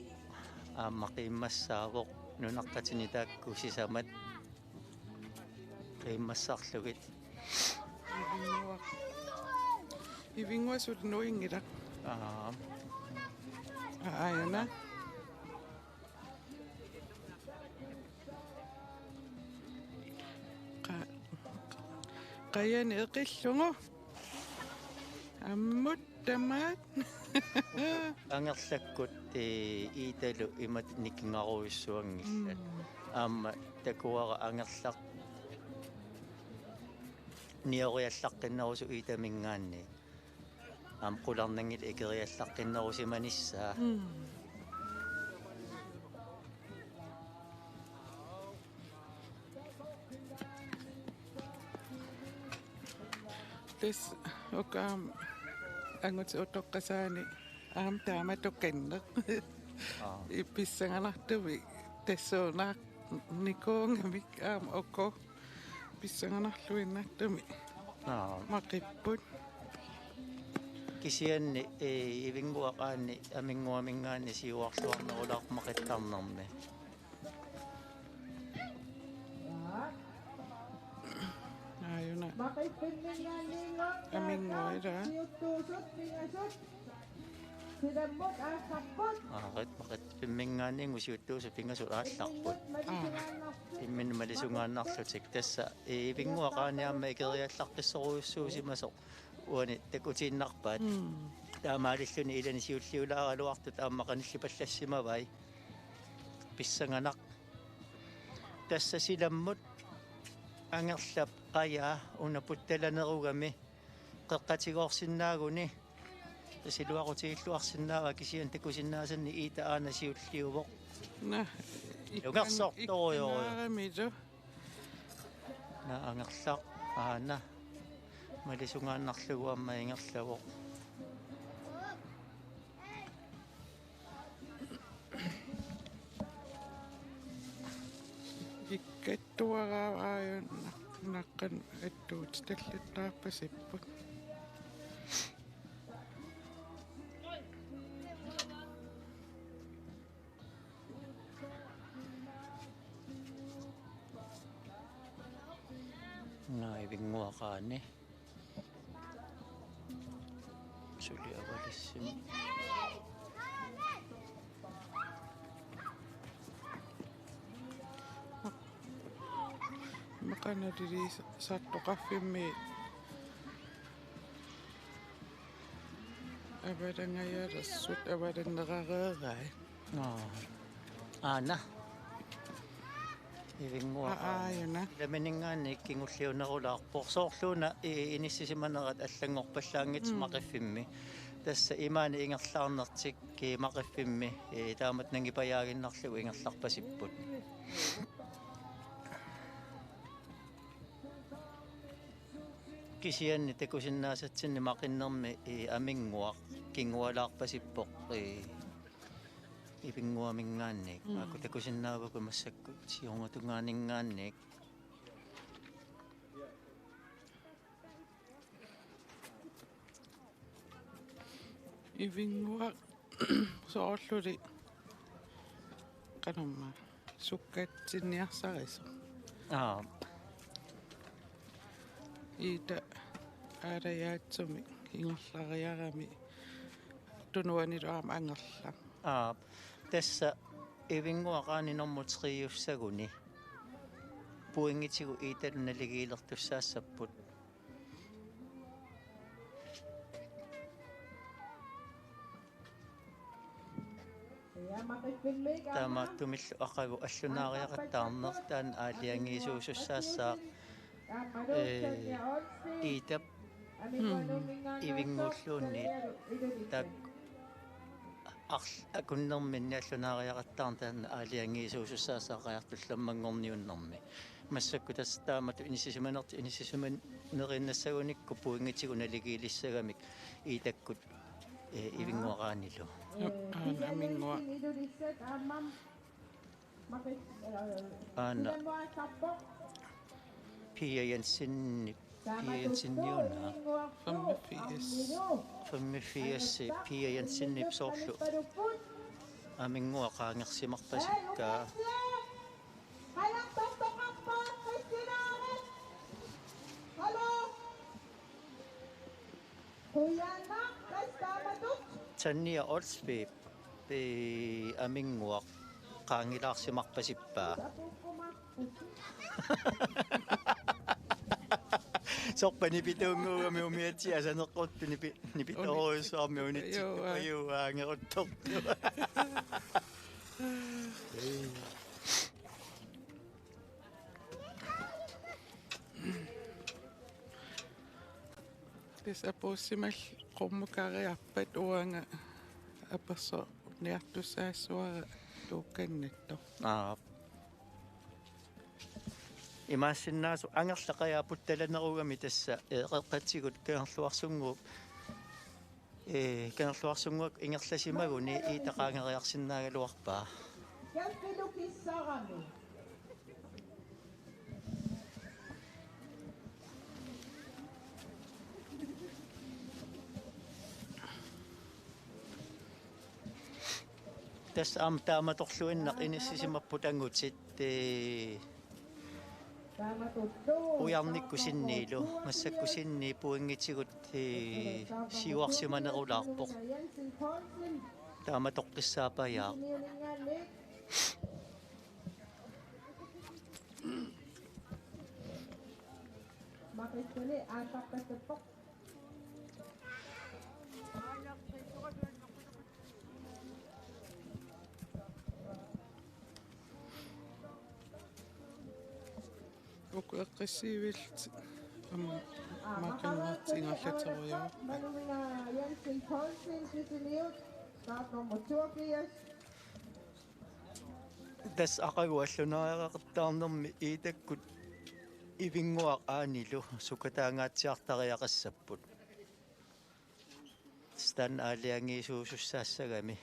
aamma qiimmassaavoq nunaqqatini taakku sisamat qiimmassarlugit. Ivinnguaq. Ivinnguaq suli nuinngilaq. Aa. Aa, aajuna. Qa-, qajani eqillugu. Ammut tamaat. Angerlakkut, ee, Iitalu imatut nikingarujussuanngillat. Mm. Aamma takuara Angerlaq nioriallaqqinnerusoq Iitaminngaanniit. Aamma qularnanngilaq ikeriallaqqinnerusimanissaa. Mm. Tassa uku aamma angutit utoqqasaanni aamma taama tukinneq. Aa. Pissanganartumik tassuunaarnikuugamik aamma uku pissanganarluinnartumik. Aa. Maqipput. Kisianni, ee, Ivinnguaq Aani Aminnguaminngaanniit siuarluarnerulaarpoq maqittarnermi. Aajuna. Aminnguaq ilaa. Siuttuusut pingasut. Silammut aallarput. Aa, rit, maqit, Pimminngaanniit siuttuusut pingasut aallarput. Aa. Imminnut malisungaannarlutik. Tassa, ee, Ivinnguaq Aani aamma ikeriallaqqissorujussuusimasoq uani takutiinnarpaat. Mm. Taamaalilluni ilani siulliulaaraluartut aamma qanillipallassimavai. Pissanganaq. Tassa silammut Angerlap qajaa una puttalanerugami qeqqatigoorsinnaaguni. Tassa iluaqutigilluarsinnaavaa kisianni takusinnaasannik Iita aana siulliuvoq. Naa, ikkan-, ungersortorujorujoq. Ikkangaaramilu. Naa Angerlaq aana malisungaannarlugu aamma ingerlavoq. Ikkattuaraat aajuna naqqanut attuutitallittaarpasipput. Naa Ivinnguaq Aani. Suli avalissimi. Maqanalili sartoqarfimmi avalangajalersut avalanneqareerai. Aa. Aana. Ivinnguaq. Aa, aajuna. Ilamininngaanniit kingulliunerulaarpoq. Soorluuna i-, inissisimanerat allanngorpallaanngitsoq Mm. Maqiffimmi. Tassa imaani ingerlaarnertik i-, Maqiffimmi, i-, taamatut nangipajaaginnarlugu ingerlarpasipput. Kisianni takusinnaasatsinni maqinnermi, i-, Aminnguaq kingualaarpasippoq, i-, Ivinnguaminngaanniit. Mm. Aaku takusinnaavugut massakkut siornatungaaninngaanniit. Ivinnguaq soorluli qanormaa sukkatsinniarsarisoq. Aa. Iita aalajaatsumik ingerlariarami tunuanilu aamma angerlaq. Aa, tassa Ivinnguaq aani normu tre-ussaguni pointitsigut Iitalu naligiilertussaassapput. Taamaattumillu aqagu allunaariaqattaarneq taanna aalajangiisuusussaassaaq, ee, Iitap Mm. Ivinnguulluunniit taakku arl-, akunnerminni allunaariaqattaarneq taanna aalajangiisuusussaassaaq qajartullammanngorniunnermi. Massakkut tassa taamatut inissisimanertik inissisimaneriinnassagunikkut pointitsigut naligiilissagamik Iitakkut, ee, Ivinnguaq aanilu. Aap, aana Aminnguaq. Aana. Pia Jensen, Pia Jenseniuna. Femogfirs. Femogfirs, Pia Jensenip soorlu Aminnguaq qaangersimarpasikkaa. Tanja Olsvig, ee, Aminnguaq qaangilaarsimarpasippaa. Sorpani pituunnguugami umiatsiaq asaneqquttu nipi-, nipitorujussuarmik unitsittupajuugaangeruttortuaq. Tassa apuussimalli qummukariarpat uanga apersorniartussaassuara tuukkannattoq. Aap. Imaassinnaasoq angerlaqajaaput talanerugami tassa, ee, eqqatsigut Kangerluarsunnguup, ee, Kangerluarsunnguup ingerlasimaguni Iita qaangeriarsinnaagaluarpaa. Tassa aamma taamatorluinnaq inissisimapput angutit, ee, Ujarnikkut Sinnilu, massakkut Sinni pointitsigut, ee, siuarsimanerulaarpoq. Taamatoqqissaapajaaq. Uku eqqissiivillutik aamma maqinnertik ingerlaterujoorput. Tassa aqagu allunaariaqattaarnermi Iitakkut Ivinnguaq aanilu sukkataangaatsiartariaqassapput. Taanna aalajangiisuusussaassagami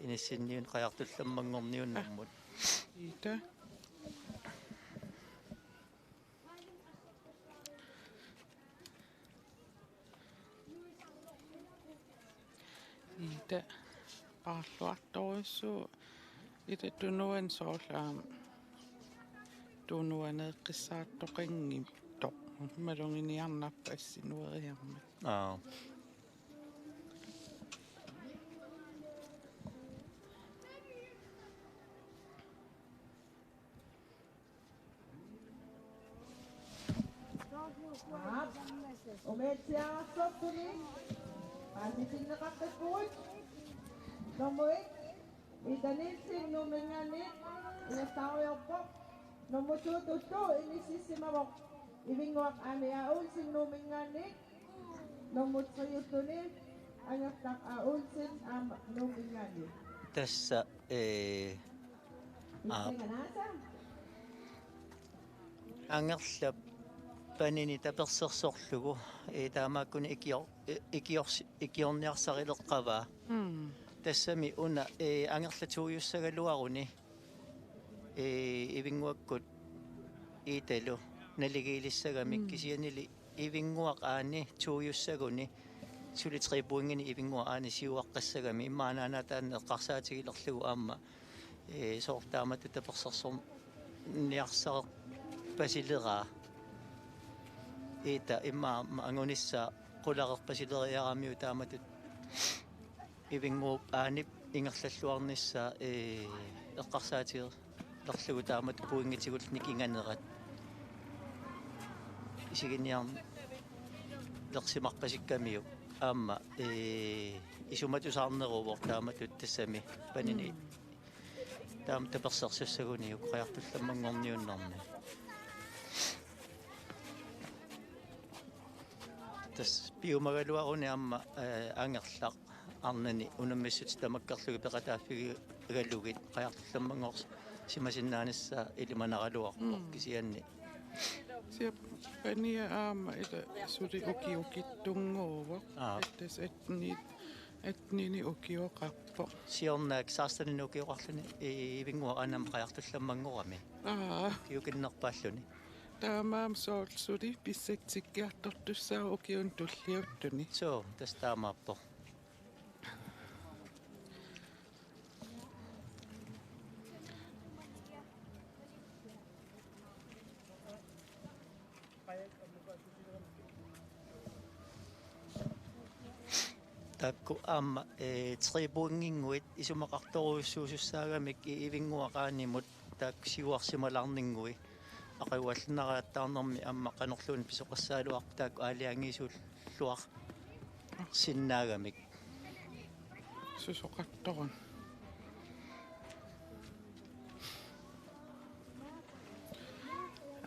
inissinniunneq qajartullammanngorniunnermut. Iita. Iita. Paarluartorujussuuvoq. Iita tunuani soorlu aamma tunuaneeqqissaartoqanngitsoq. Maluginiarnarpoq assinueriarmat. Aa. Aap. Umiatsiaararsortuni paasitinneqartarpugut. Nummer et, Iita Nielsen, Nuumminngaanniit, ingerlariarpoq. Nummer to-tut inississimavoq Ivinnguaq Aani A. Olsen Nuumminngaanniit. Nummer tre-ulluni Angerlaq A. Olsen aamma Nuumminngaanniit. Tassa, ee, aa, Issanganaasa. Angerlap panini tapersersorlugu, ee, taamaakkuni ikior-, ee, ikiors-, ikiorniarsarileqqavaa. Mm. Tassami una, ee, Angerlap tojussagaluaruni, ee, Ivinnguakkut Iitalu naligiilissagamik. Mm. Kisiannili Ivinnguaq Aani tojussaguni suli tre pointinik Ivinnguaq Aani siuaqqassagami, immaqa anaanaataanni eqqarsaatigilerlugu aamma, ee, soorlu taamatut tapersersorniarsareerpasileraa. Iita immaqa angunissaa qulareerpasileriaramiuk taamatut Ivinnguaq Aanip ingerlalluarnissaa, ee, eqqarsaatigilerlugu taamatut pointitigullu nikinganerat. Isiginiarlersimarpasikkamiuk aamma, ee, isumatusaarneruvoq taamatut tassami panini. Mm. Taama tapersersussaguniuk qajartullammanngorniunnermi. Tassa piumagaluaruni aamma, ee, Angerlaq arnani unammissutit tamakkerlugit peqataaffigigalugit qajartullammanngorsimasinnaanissaa ilimanaraluarpoq. Mm. Kisianni. Siap, pania aamma ila suli ukiukittunnguuvoq. Aa. Tassa attenit, attenini ukioqarpoq. Siorna seksteninik ukioqarluni, ee, Ivinnguaq Aani aamma qajartullammanngorami. Aa. Ukiukinnerpaalluni. Taamaammat soorlu suli pissatsikkiartortussaavoq ukiuni tulliuttuni. Suu, tassa taamaappoq. Taakku aamma, ee, tre pointinnguit isumaqartorujussuusussaagamik, ee, Ivinnguaq Aanimut taakku siuarsimalaarninngui. Aqagu allunaariattaarnermi aamma qanorluunniit pisoqassagaluarpoq taakku aalajangiisulluarsinnaagamik. Susoqartoruna.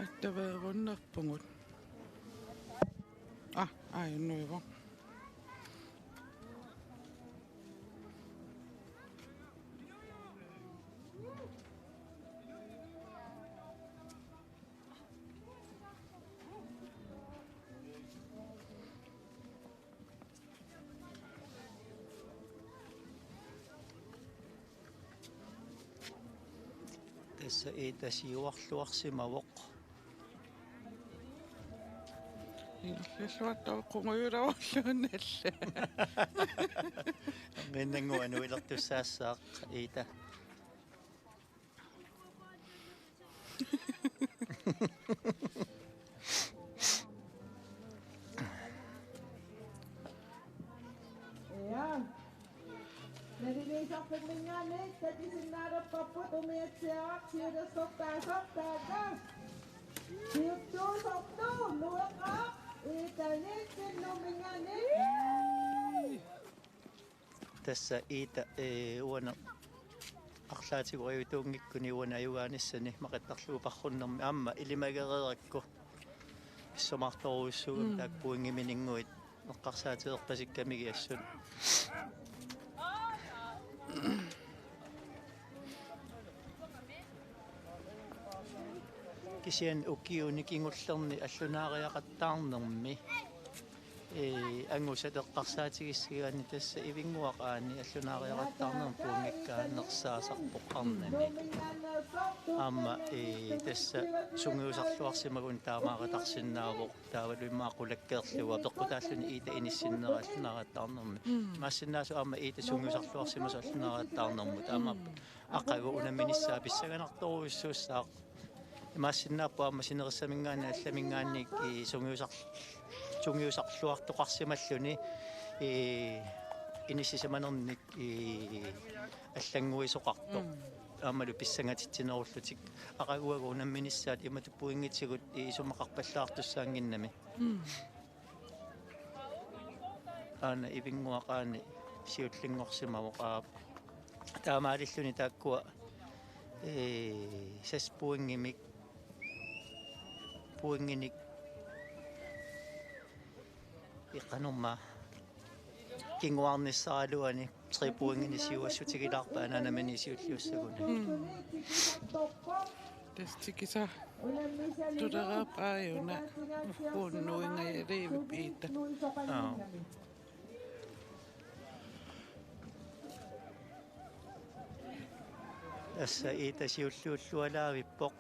Attaveerunnerpugut. Aa, aa, nuivo. Tassa Iita siuarluarsimavoq. Ingerlalluartoq qungujulaarluinnarlugu. Minnanngua nuilertussaassaaq Iita. Ja. Naligiisarfimminngaanniit takisinnaalerparput umiatsiaraq siulersortaasoq taanna. Siuttuusortoq nueqaaq Iita Nielsen Nuumminngaanniit. Tassa Iita, ee, uani arlaatigut ajutuunngikkuni uani ajugaanissani maqittarlugu parrunnermi aamma ilimagereerakku pissumaartorujussuugami. Mm. Taakku pointimininnguit eqqarsaatigerpasikkamigit assut. Kisianni ukiuni kingullerni allunaariaqattaarnermi, ee, angusat eqqarsaatigissigaanni tassa Ivinnguaq Aani allunaariaqattaarnermi pointikkaannersaasarpoq arnani. Aamma, ee, tassa sungiusarluarsimagunik taamaaqatarsinnaavoq. Taavalu immaqa qulakkeerlugu peqqutaalluni Iita inissinnera allunaariattaarnermi. Mm. Imaassinnaavoq aamma Iita sungiusarluarsimasoq allunaariattaarnermut. Aamma, mm, aqagu unamminissaa pissanganartorujussuussaaq. Imaassinnaapput aamma sinerissaminngaanniit allaminngaanniit, ii, sungiusar-, sungiusarluartoqarsimalluni, ii, inissisimanernik, ii, allannguisoqartoq. Mm. Aammalu pissangatitsinerullutik. Aqaguagu unamminissaat imatut pointitigut, ii, isumaqarpallaartussaannginnami. Mm. Aana Ivinnguaq Aani siullinngorsimavoq, aa, taamaalilluni taakkua, ee, seks pointimik pointinik. Iqanumma kinguarnissaraluani tre pointinik siuassutigilaarpaa anaanamini siulliussaguni. Mm. Tassa tikisa. Tuleraap aajuna. Uhuunnuingajalivip Iita. Aa. Tassa Iita siulliullualaavippoq.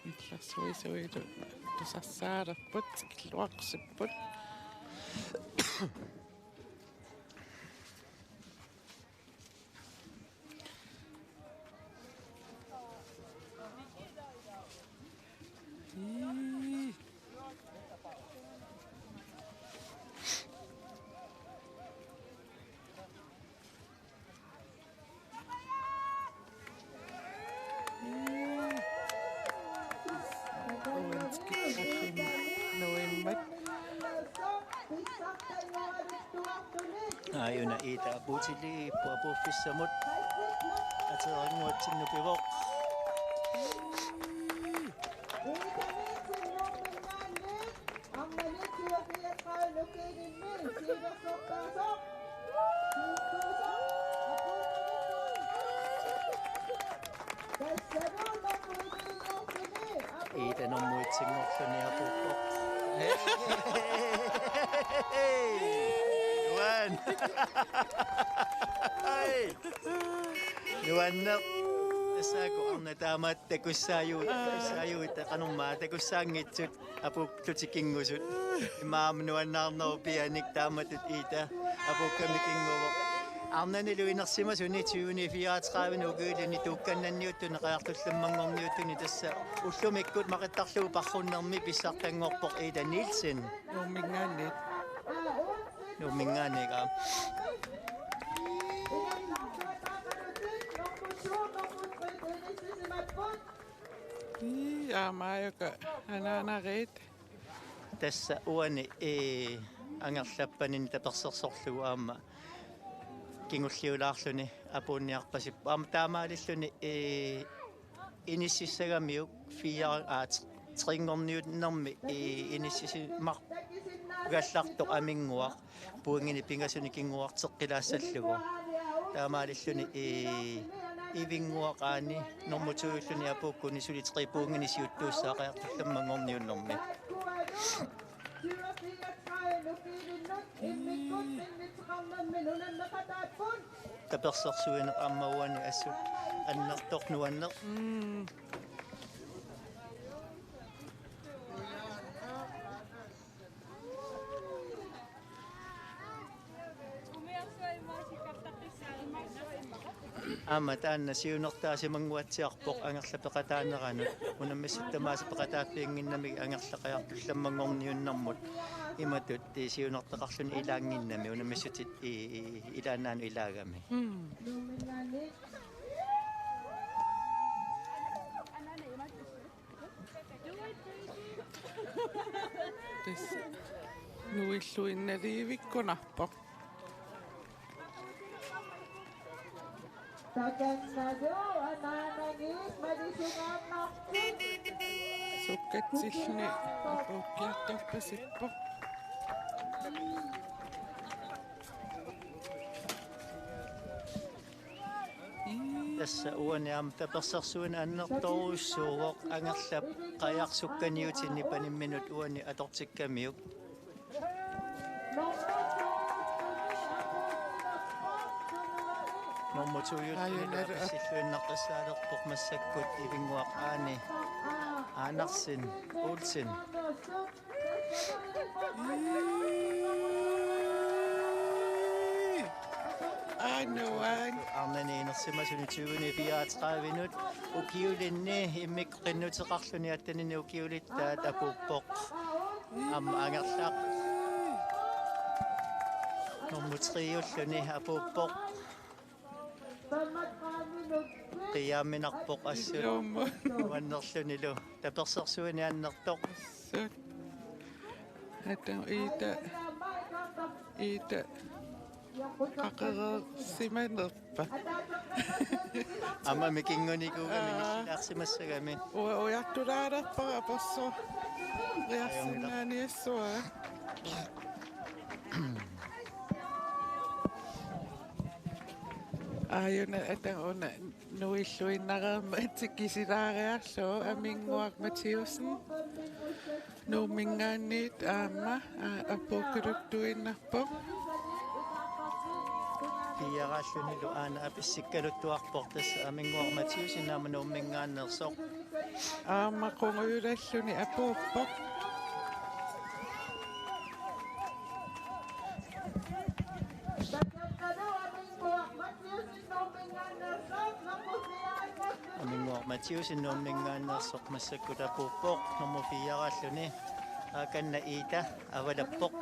Illersuisuilu tusassaalerput, tikilluaqqusipput. Ii. Ii. Uanskippasin nuimmat. Aajuna Iita apuutiliippoq apuuffissamut. Ateerannguatsinnut pivoq. Iita nummer etsinngorluni apuuppoq. Nuan. Ai. Nuanneq. Tassaaku arnat taama takussaajuit, takussaajuit, qanormaa takussaanngitsut. Apuullutik kinngusut. Imaammat nuannaarnerup pianik taamatut Iita apuukkami kinnguvoq. Arnanilu inersimasuni tyveni fireogtrediveni ukiulini tuukkannanniuttuni qajartullammanngorniuttuni tassa ullumikkut maqittarlugu parrunnermi pissartanngorpoq Iita Nielsen. Nuumminngaanniit. Nuumminngaanniit, aa. Ii, aamma aajuku anaanariit. Tassa uani, ee, angerlappanini tapersersorlugu aamma kingulliulaarluni apuunniarpasippoq. Aamma taamaalilluni, ee, inississagamiuk fire, aa, t-, trinngorniunnermi, ee, inissisimargallartoq aminnguaq. Pointinik pingasunik kinguarteqqilaassallugu. Taamaalilluni i-, ivinnguaq aani nummer to-ulluni apuukkuni suli tre pointinik siuttuussaaq qajartullammanngorniunnermi. Tapersersuineq aamma uani assut annertoq nuanneq. Mm. Aamma taanna siunertaasimanguatsiarpoq Angerlap peqataaneranut. Unammisut tamaasa peqataaffiginnginnamik Angerlap qajartullammanngorniunnermut. Imatut, ii, siunertaqarluni ilaannginnami unammissutit, ii, ii, ilaannaanut ilaagami. Mm. Tassa nuilluinnaliivikkunarpoq. Takannalu anaanagiit malisungaannarput. Sukkatsillutik apuukkiartorpasippoq. Tassa uani aamma tapersersuineq annertoorujussuuvoq Angerlap qajaq sukkaniutini panimminut uani atortikkamiuk. Nummer to-julluni taava passilluinnaqqissaalerpoq massakkut ivinnguaq aani Andersen Olsen. Anuan. Arnani inersimasuni tyveni fireogtredivenut ukiulinni immikkut qinnuteqarluni attenini ukiulittaat apuuppoq. Aamma Angerlaq. Nummer tre-ulluni apuuppoq. Qiiaamminarpoq assut. Ilumut. Nuannerlunilu. Tapersersuineq annertoq. Assut. Ata Iita. Iita. Qaqereersimanerpa? Aamma mikinngunikuugami. Aa. Misiliarsimassagami. Uja ujartulaalerpara apersoorniarsinnaaniassavara. Aajuna ata una nuilluinnareermat tikisilaariarlugu Aminnguaq Mathiussen. Nuumminngaanniit aamma, aa, apuukkaluttuinnarpoq. Piiarallunilu aana apissikkaluttuarpoq tassa Aminnguaq Mathiussen aamma Nuumminngaanneersoq. Aamma qungujulalluni apuuppoq. Aminnguaq Mathiussen Nuumminngaanneersoq massakkut apuuppoq, nummer fire-ralluni. Akanna Ida avalappoq.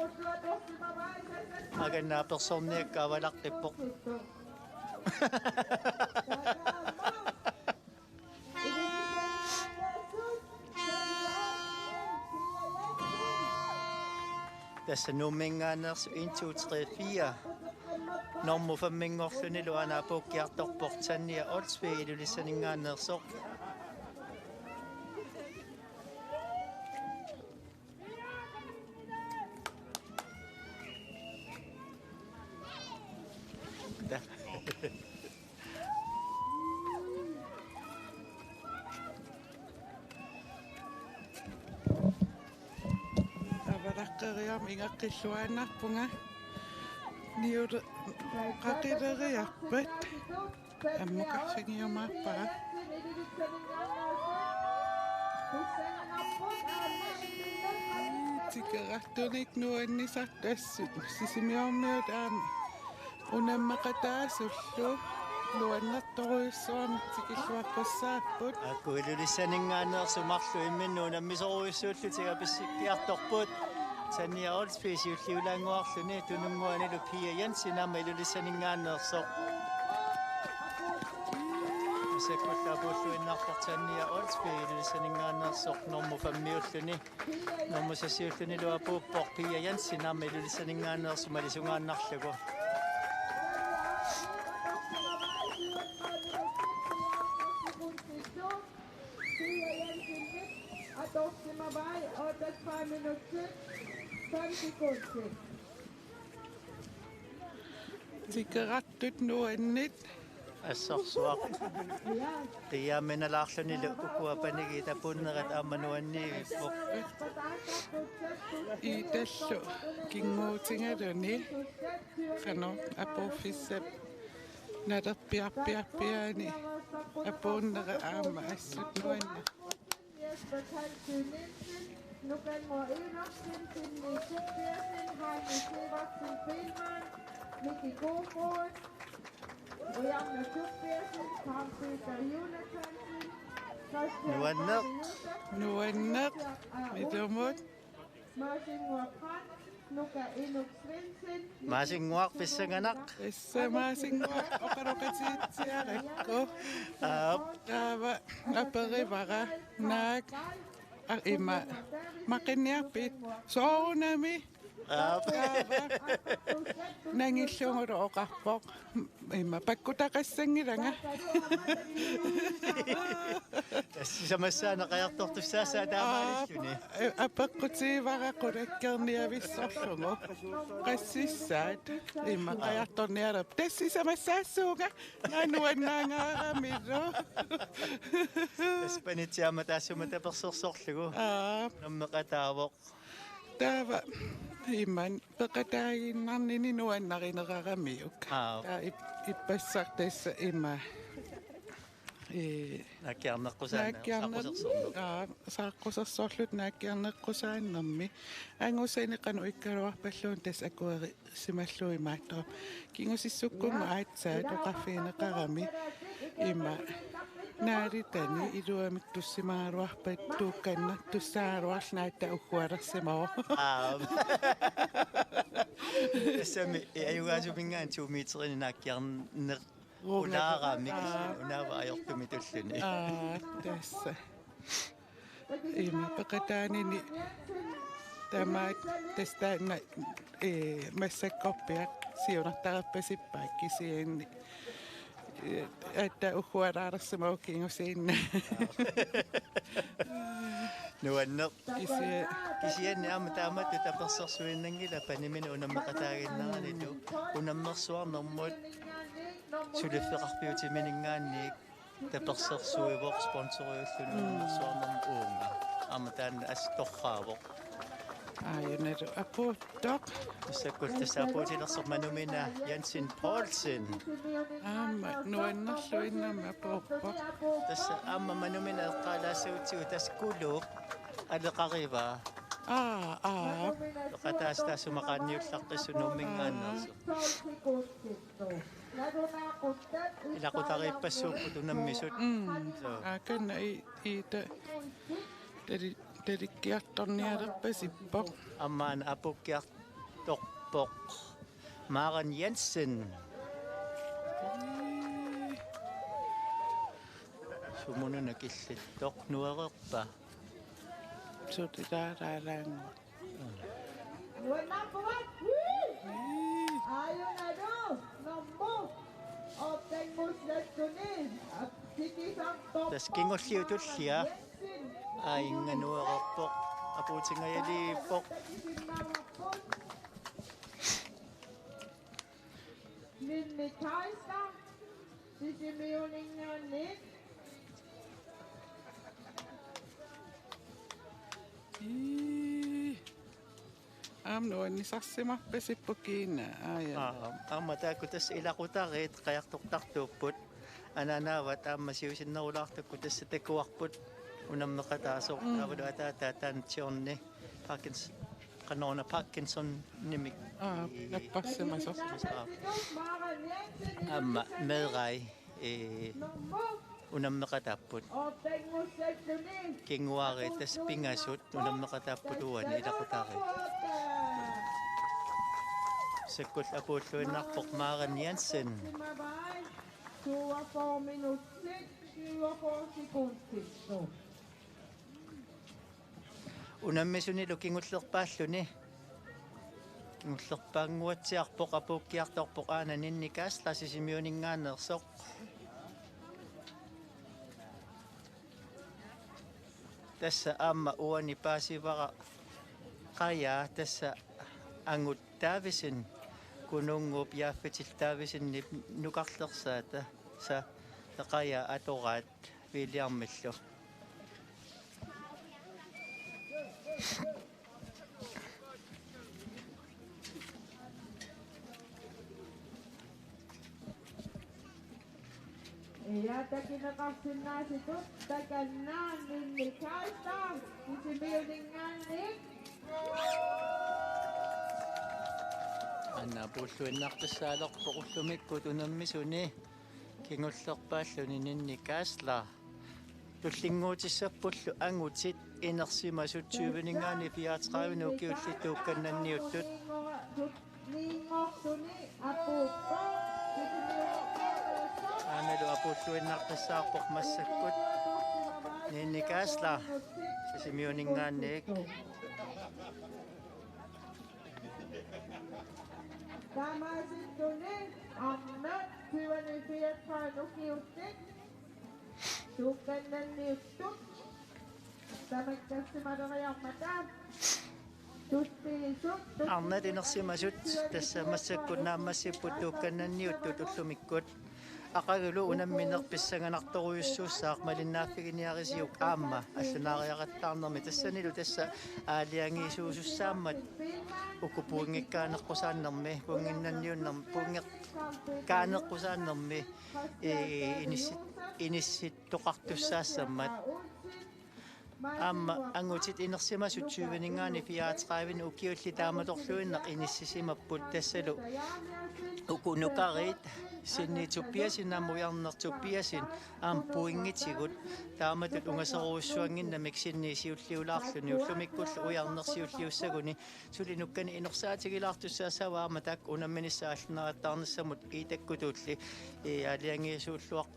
Akanna apersorniakka avalaqqippoq. Tassa Nuumminngaanneersoq en, to, tre, fire. Nummer fem-inngorlunilu aana apuukkiartorpoq Tanja Olsvig Ilulissaninngaanneersoq. Avalaqqeriarmat ingaqqilluaannarpunga. Niuleqaqileriarpat. Ammukarfigiumaarpara. Tikerartunik nuannisartut assut. Sisimiormiut aamma unammaqataasullu nuannertorujussuarmik tikilluaqqussaapput. Aaku Ilulissaninngaanneersut marluk imminnut unammisorujussuullutik apissikkiartorput. Tanja Olsvig siulliulaannguarluni, tununnguanilu Pia Jensen aamma Ilulissaninngaanneersoq. Massakkut apuulluinnarpoq Tanja Olsvig Ilulissaninngaanneersoq nummer fem-iulluni. Nummer seks-iullunilu apuuppoq Pia Jensen aamma Ilulissaninngaanneersoq malisungaannarlugu. Atorsimavai otteogtredive minutter, fem sekunder. Tikerartut nuanneq. Assorsuaq. Qiiaminalaarlunilu ukua panigiit apuunnerat aamma nuanniivippoq. Itallu kinnguutigaluni. Qanoq apuuffissap nalerpiarpiarpiaani apuunnera aamma assut nuanneq. Jesper Kalsø Nielsen, Nukango Enoksen, Tinni Tobiassen, Heini Sivertsen Biilmann, Miki Kofod, Ujamna Tobiassen, Carl Peter Jonathansen, Christian Nuanneq. Nuanneq. Ilumut. Maasinnguaq Frandsen, Nuka Inuk Svendsen. Maasinnguaq pissanganaq. Tassa Maasinnguaq oqaloqatigitsiarakku. Aap. Taava aperivara naak, aa, ima maqinniarpit soorunami. Aap. Taava nangillugulu oqarpoq. Ima pakkutaqassanngilanga. Tassa sisamassaanut qajartortussaassaaq taamaalilluni. Aa, apeqqutigivara qulakkeerniavissorlugu. Qassissaat ima qajartorniarlugu. Tassa sisamassaassuunga nuannaangaaramilu. Tassa panitsiama taassuma tapersersorlugu. Aa. Nammeqataavoq. Taava iman peqataaginnarnini nuannarineraramiuk. Aap. Taava ip-, ippassaq tassa ima, ee, naakkiarneqqusaanna-, naakkiarner-, saaqqusersornermi. Aa, saaqqusersorluta naakkiarneqqusaannermi. Angusani qanoq ikkaluarpalluunniit tassa akueri- simallugu imaattoq. Kingusissukkummi aatsaat oqarfigineqarami ima naalitani iluamik tussimagaluarpat tuukkannartussaagaluarluni aatsaat uggualersimavoq. Aap. Tassami, e, ajugaasuminngaanniit to meterinik naakkiarneq-, ulaarami kisianni unaavoq ajortumik tulluni. Aa, tassa. Ima peqataanini Tamaat tassa taanna, ee, massakkorpiaq siunertarippasippaat kisianni, ee, aatsaat ugguaraalersimavoq kingusinni. Nuanneq. Kisianni aamma taamatut tapersersuinnanngilaq panimini unammeqataaginnaranilu unammersuarnermut suliffeqarfiutimininngaanniit tapersersuivoq sponsoriulluni unammersuarnermut uunga. Aamma taanna assut torraavoq. Aajunalu apuuttoq. Massakkut tassa apuutilersoq Manumina Jensen Poulsen. Aamma nuannerluinnarmi apuuppoq. Tassa aamma Manumina eqqaalaassagutsigit tassa Kuluup aleqarivaa. Aa, aa. Peqataasut taassuma qaanniullaqqissut Nuumminngaanneersoq. Ilaqutariippassuupput unammisut. Mm. Soo. Aa, kanna i-, iita tali-, talikkiartornialerpasippoq. Aamma aana apuukkiartorpoq. Maren Jensen. Sumununa killittoq nuereerpa? Sutilaalaalaannguaq. Tassa kingulliutullia. Aa, inganuerpoq. Apuutingajaliippoq. Ninni Kaiser, Sisimiuninngaanniit. Ii. Aamma nuannisarsimarpasippoq kiina. Aaja. Aa, aamma taakku tassa ilaqutariit qajartortartuupput. Anaanaavat aamma siusinnerulaartukkut tassa takuarput unammeqataasoq. Mm. Taavalu ataataa taanna Johnny Parkinson, qanoruna Parkinsonimik. Aa, i-, napparsimasoq. Aa. Aamma meerai, ee, unammeqataapput. Kinguaariit tassa pingasut unammeqataapput uani ilaqutariit. Massakkut apuulluinnarpoq Maren Jensen. Unammisunilu kingullerpaalluni. Kingullerpaannguatsiarpoq apuukkiartorpoq aana Ninni Kaasla Sisimiuninngaanneersoq. Tassa aamma uani paasivara qajaa tassa Angut Davidsen, Kununnguup Jaafetil Davidsenip nukarlersaata, sa-, qajaa atoraat Williamillu. Ja, takineqarsinnaasutut takanna Ninni Kaiser, Sisimiuninngaanniit. Aana apuulluinnartussaalerpoq ullumikkut unammisuni kingullerpaalluni Ninni Kaasla. Tullinnguutissappullu angutit inersimasut tyveninngaanniit fireogtredive ukiullit tuukkannanniuttut. Aanalu apuulluinnartussaavoq massakkut Ninni Kaasla Sisimiuninngaanniit. Taamaasittuni arnat tyveni fireogtredive ukiullit tuukkannanniuttut tamakkersimaleriarmata. Arnat inersimasut tassa massakkut naammassipput tuukkannanniuttut ullumikkut. Aqagulu unammineq pissanganartorujussuussaaq malinnaaffigineqarsiuk aamma allunaariaqattaarnermi tassanilu tassa aalajangiisuusussaammat uku pointikkaaneqqusaannermi, pointinnanniunnermi, pointikkaaneqqusaannermi, ee, inissit-, inissittoqartussaassammat. Aamma angutit inersimasut tyveninngaanniit fireogtredive ukiullit taamatorluinnaq inissisimapput tassalu uku nukariit Sinni Tobiassen aamma Ujarneq Tobiassen aamma pointitigut taamatut ungasorujussuannginnamik Sinni siulliulaarluni ullumikkullu Ujarneq siulliussaguni suli nukkani inorsaatigilaartussaassavaat aamma taakku unamminissaat allunaaqattaarnissamut iitakkutulli, ee, aalajangiisuulluar-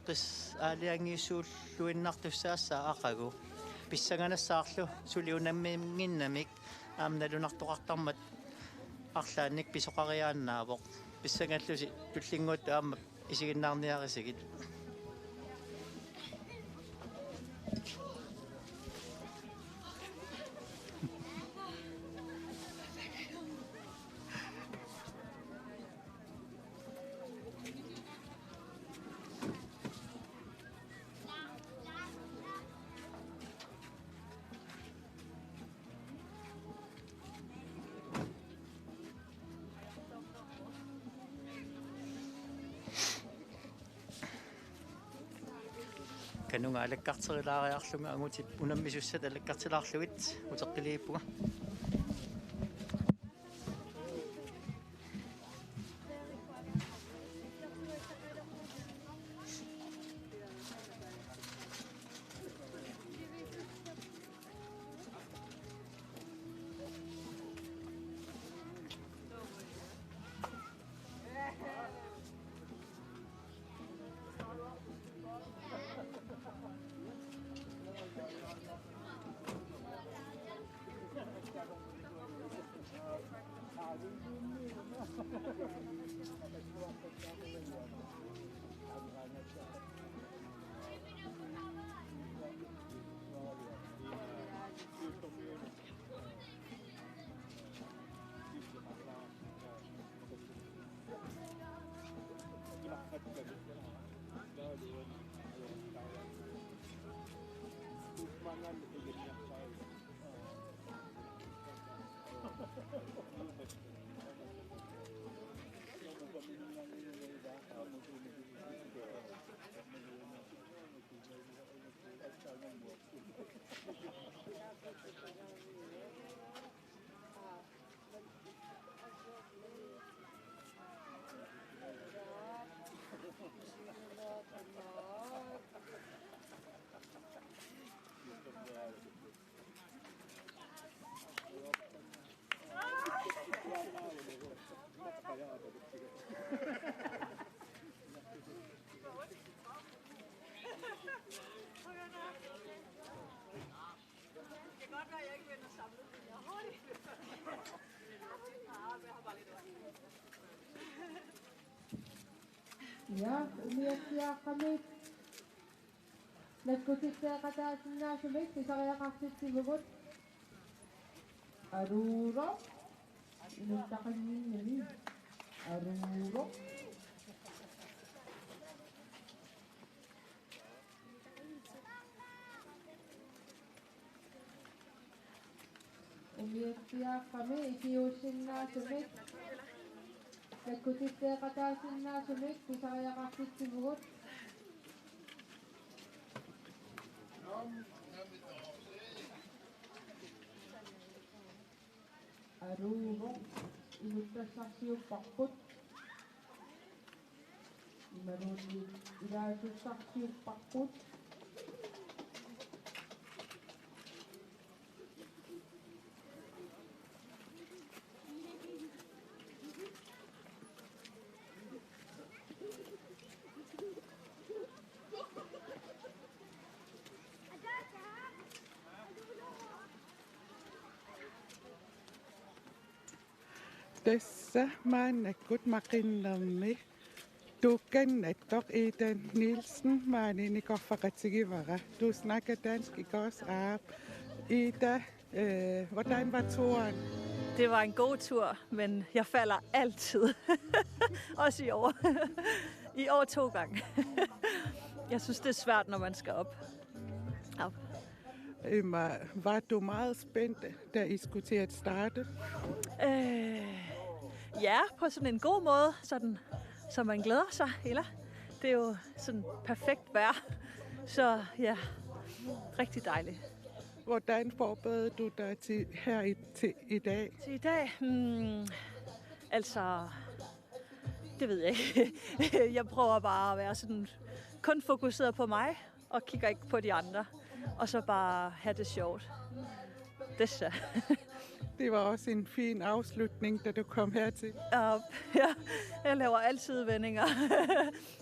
qis-, aalajangiisuulluinnartussaassaaq aqagu. Pissanganassaarlu suli unamminnginnamik aamma nalunartoqartarmat arlaannik pisoqariaannaavoq. Pissangallusi tullinnguuttut aamma isiginnaarniarisigit. Kanunga alakkarterilaariarlunga angutit unammisussat alakkartilaarlugit uteqqiliippunga. Det kan godt være, at jeg ikke vender samlet, men jeg har hurtigt. Ja, umiatsiaaqqamik. Nakkutitseeqataasinnaasumik pisariaqartitsivugut. Aruulo. Inuttaqannginnami. Aruulo. Umiatsiaaqqami ikiuussinnaasumik, nakkutitseeqataasinnaasumik pisariaqartitsivugut. Aruuvoq, inuttassarsiupparput. Imaluunniit ilaasussarsiupparput. Tassa maannakkut maqinnermi tuukkannattoq Ida Nielsen maani nikorfaqatigivara. Du snakker dansk, ikke også? Aap. Ida, øh, hvordan var turen? Det var en god tur, men jeg falder altid. Også i år. I år to gange. Jeg synes, det er svært, når man skal op. Op. Emma, var du meget spændt, da I skulle til at starte? Øh, ja, på sådan en god måde, sådan, så man glæder sig, eller? Det er jo sådan perfekt vejr, så ja, rigtig dejligt. Hvordan forbereder du dig til her i, til i dag? Til i dag? Hmm, altså, det ved jeg ikke. Jeg prøver bare at være sådan kun fokuseret på mig, og kigger ikke på de andre. Og så bare have det sjovt. Det så. Det var også en fin afslutning, da du kom hertil. Og, ja, jeg laver altid vendinger.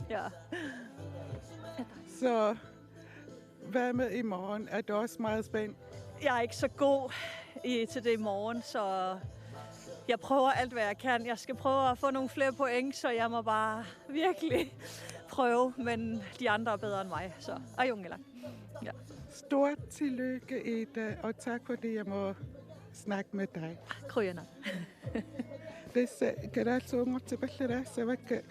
Ja. Så hvad med i morgen? Er du også meget spændt? Jeg er ikke så god. i, til det i morgen, så jeg prøver alt, hvad jeg kan. Jeg skal prøve at få nogle flere point, så jeg må bare virkelig prøve, men de andre er bedre end mig, så ajunngilaq. Ja. Stort tillykke, Ida, og tak fordi jeg må snakke med dig. Qujanaq. Tassa kalaallisuunngortipallalaassavakka,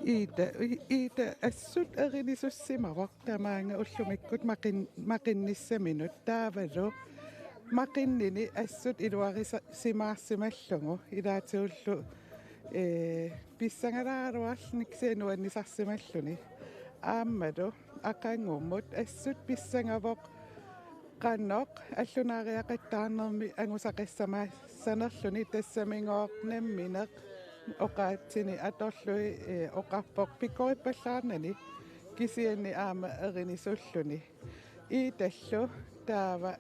Ida. I-, Ida, assut erinisussimavoq tamaanga ullumikkut maqin-, maqinnissaminut, taavalu maqinnini assut iluarisimaarsimallugu, ilaatigullu, ee, pissangalaaruarluni kisianni nuannisarsimalluni. Aammalu aqagummut assut pissangavoq qanoq allunaariaqattaarnermi angusaqassamaassanerluni. Tassamigooq nammineq oqaatsini atorlugit, ee, oqarpoq pikkorippallaarnani, kisianni aamma erinisulluni. Idallu taava,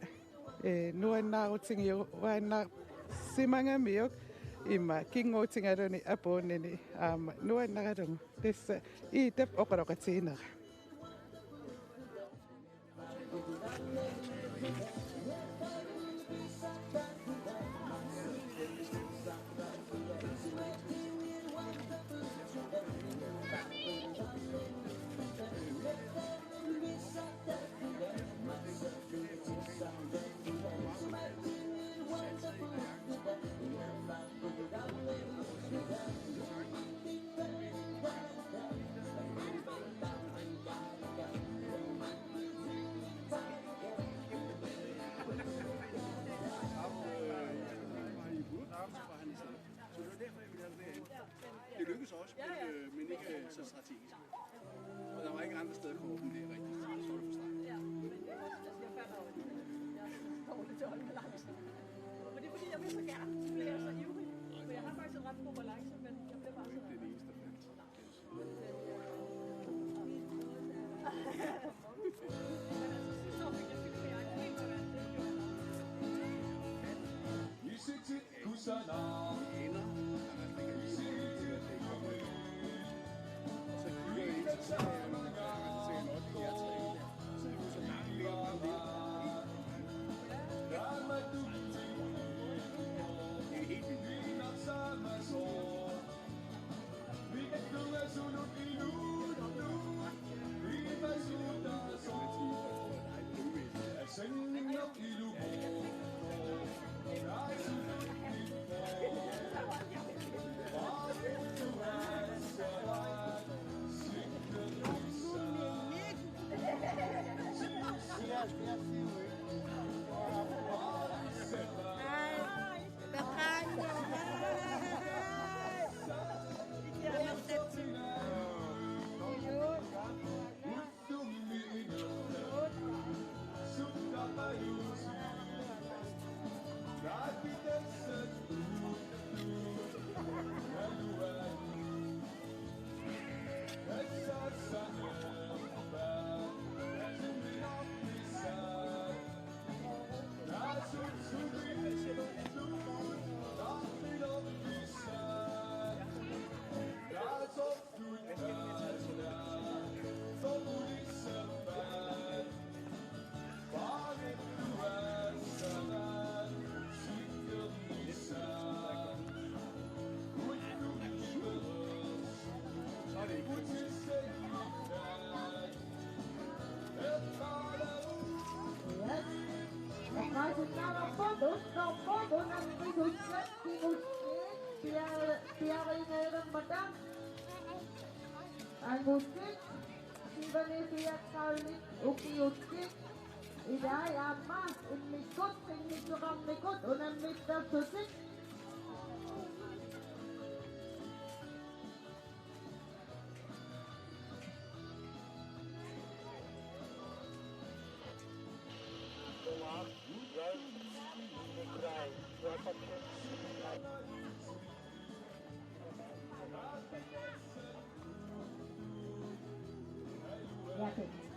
ee, nuannaarutigiuaannarsimagamiuk, immaqa kinguutigaluni apuunnini aamma nuannaralugu. Tassa Idap oqaloqatiginera. Så det var derfor, jeg ville have det derinde. Det lykkedes også, men, øh, men ikke, øh, så strategisk. Og der var ikke andre steder at komme op end det rigtigt. Så var det for stramt. Ja, men det er også, altså, jeg falder over det. Jeg er dårlig til at holde balance. Men det er fordi, jeg vil så gerne, fordi jeg er så ivrig. For jeg har faktisk en ret god balance, men jeg bliver bare så... Det er det eneste, der faldt. Angusik, Sivani Fiatsauli ukiukkit, ilai aamma immikkut qinnikkeqarnikut unammittartutik. Ja, det.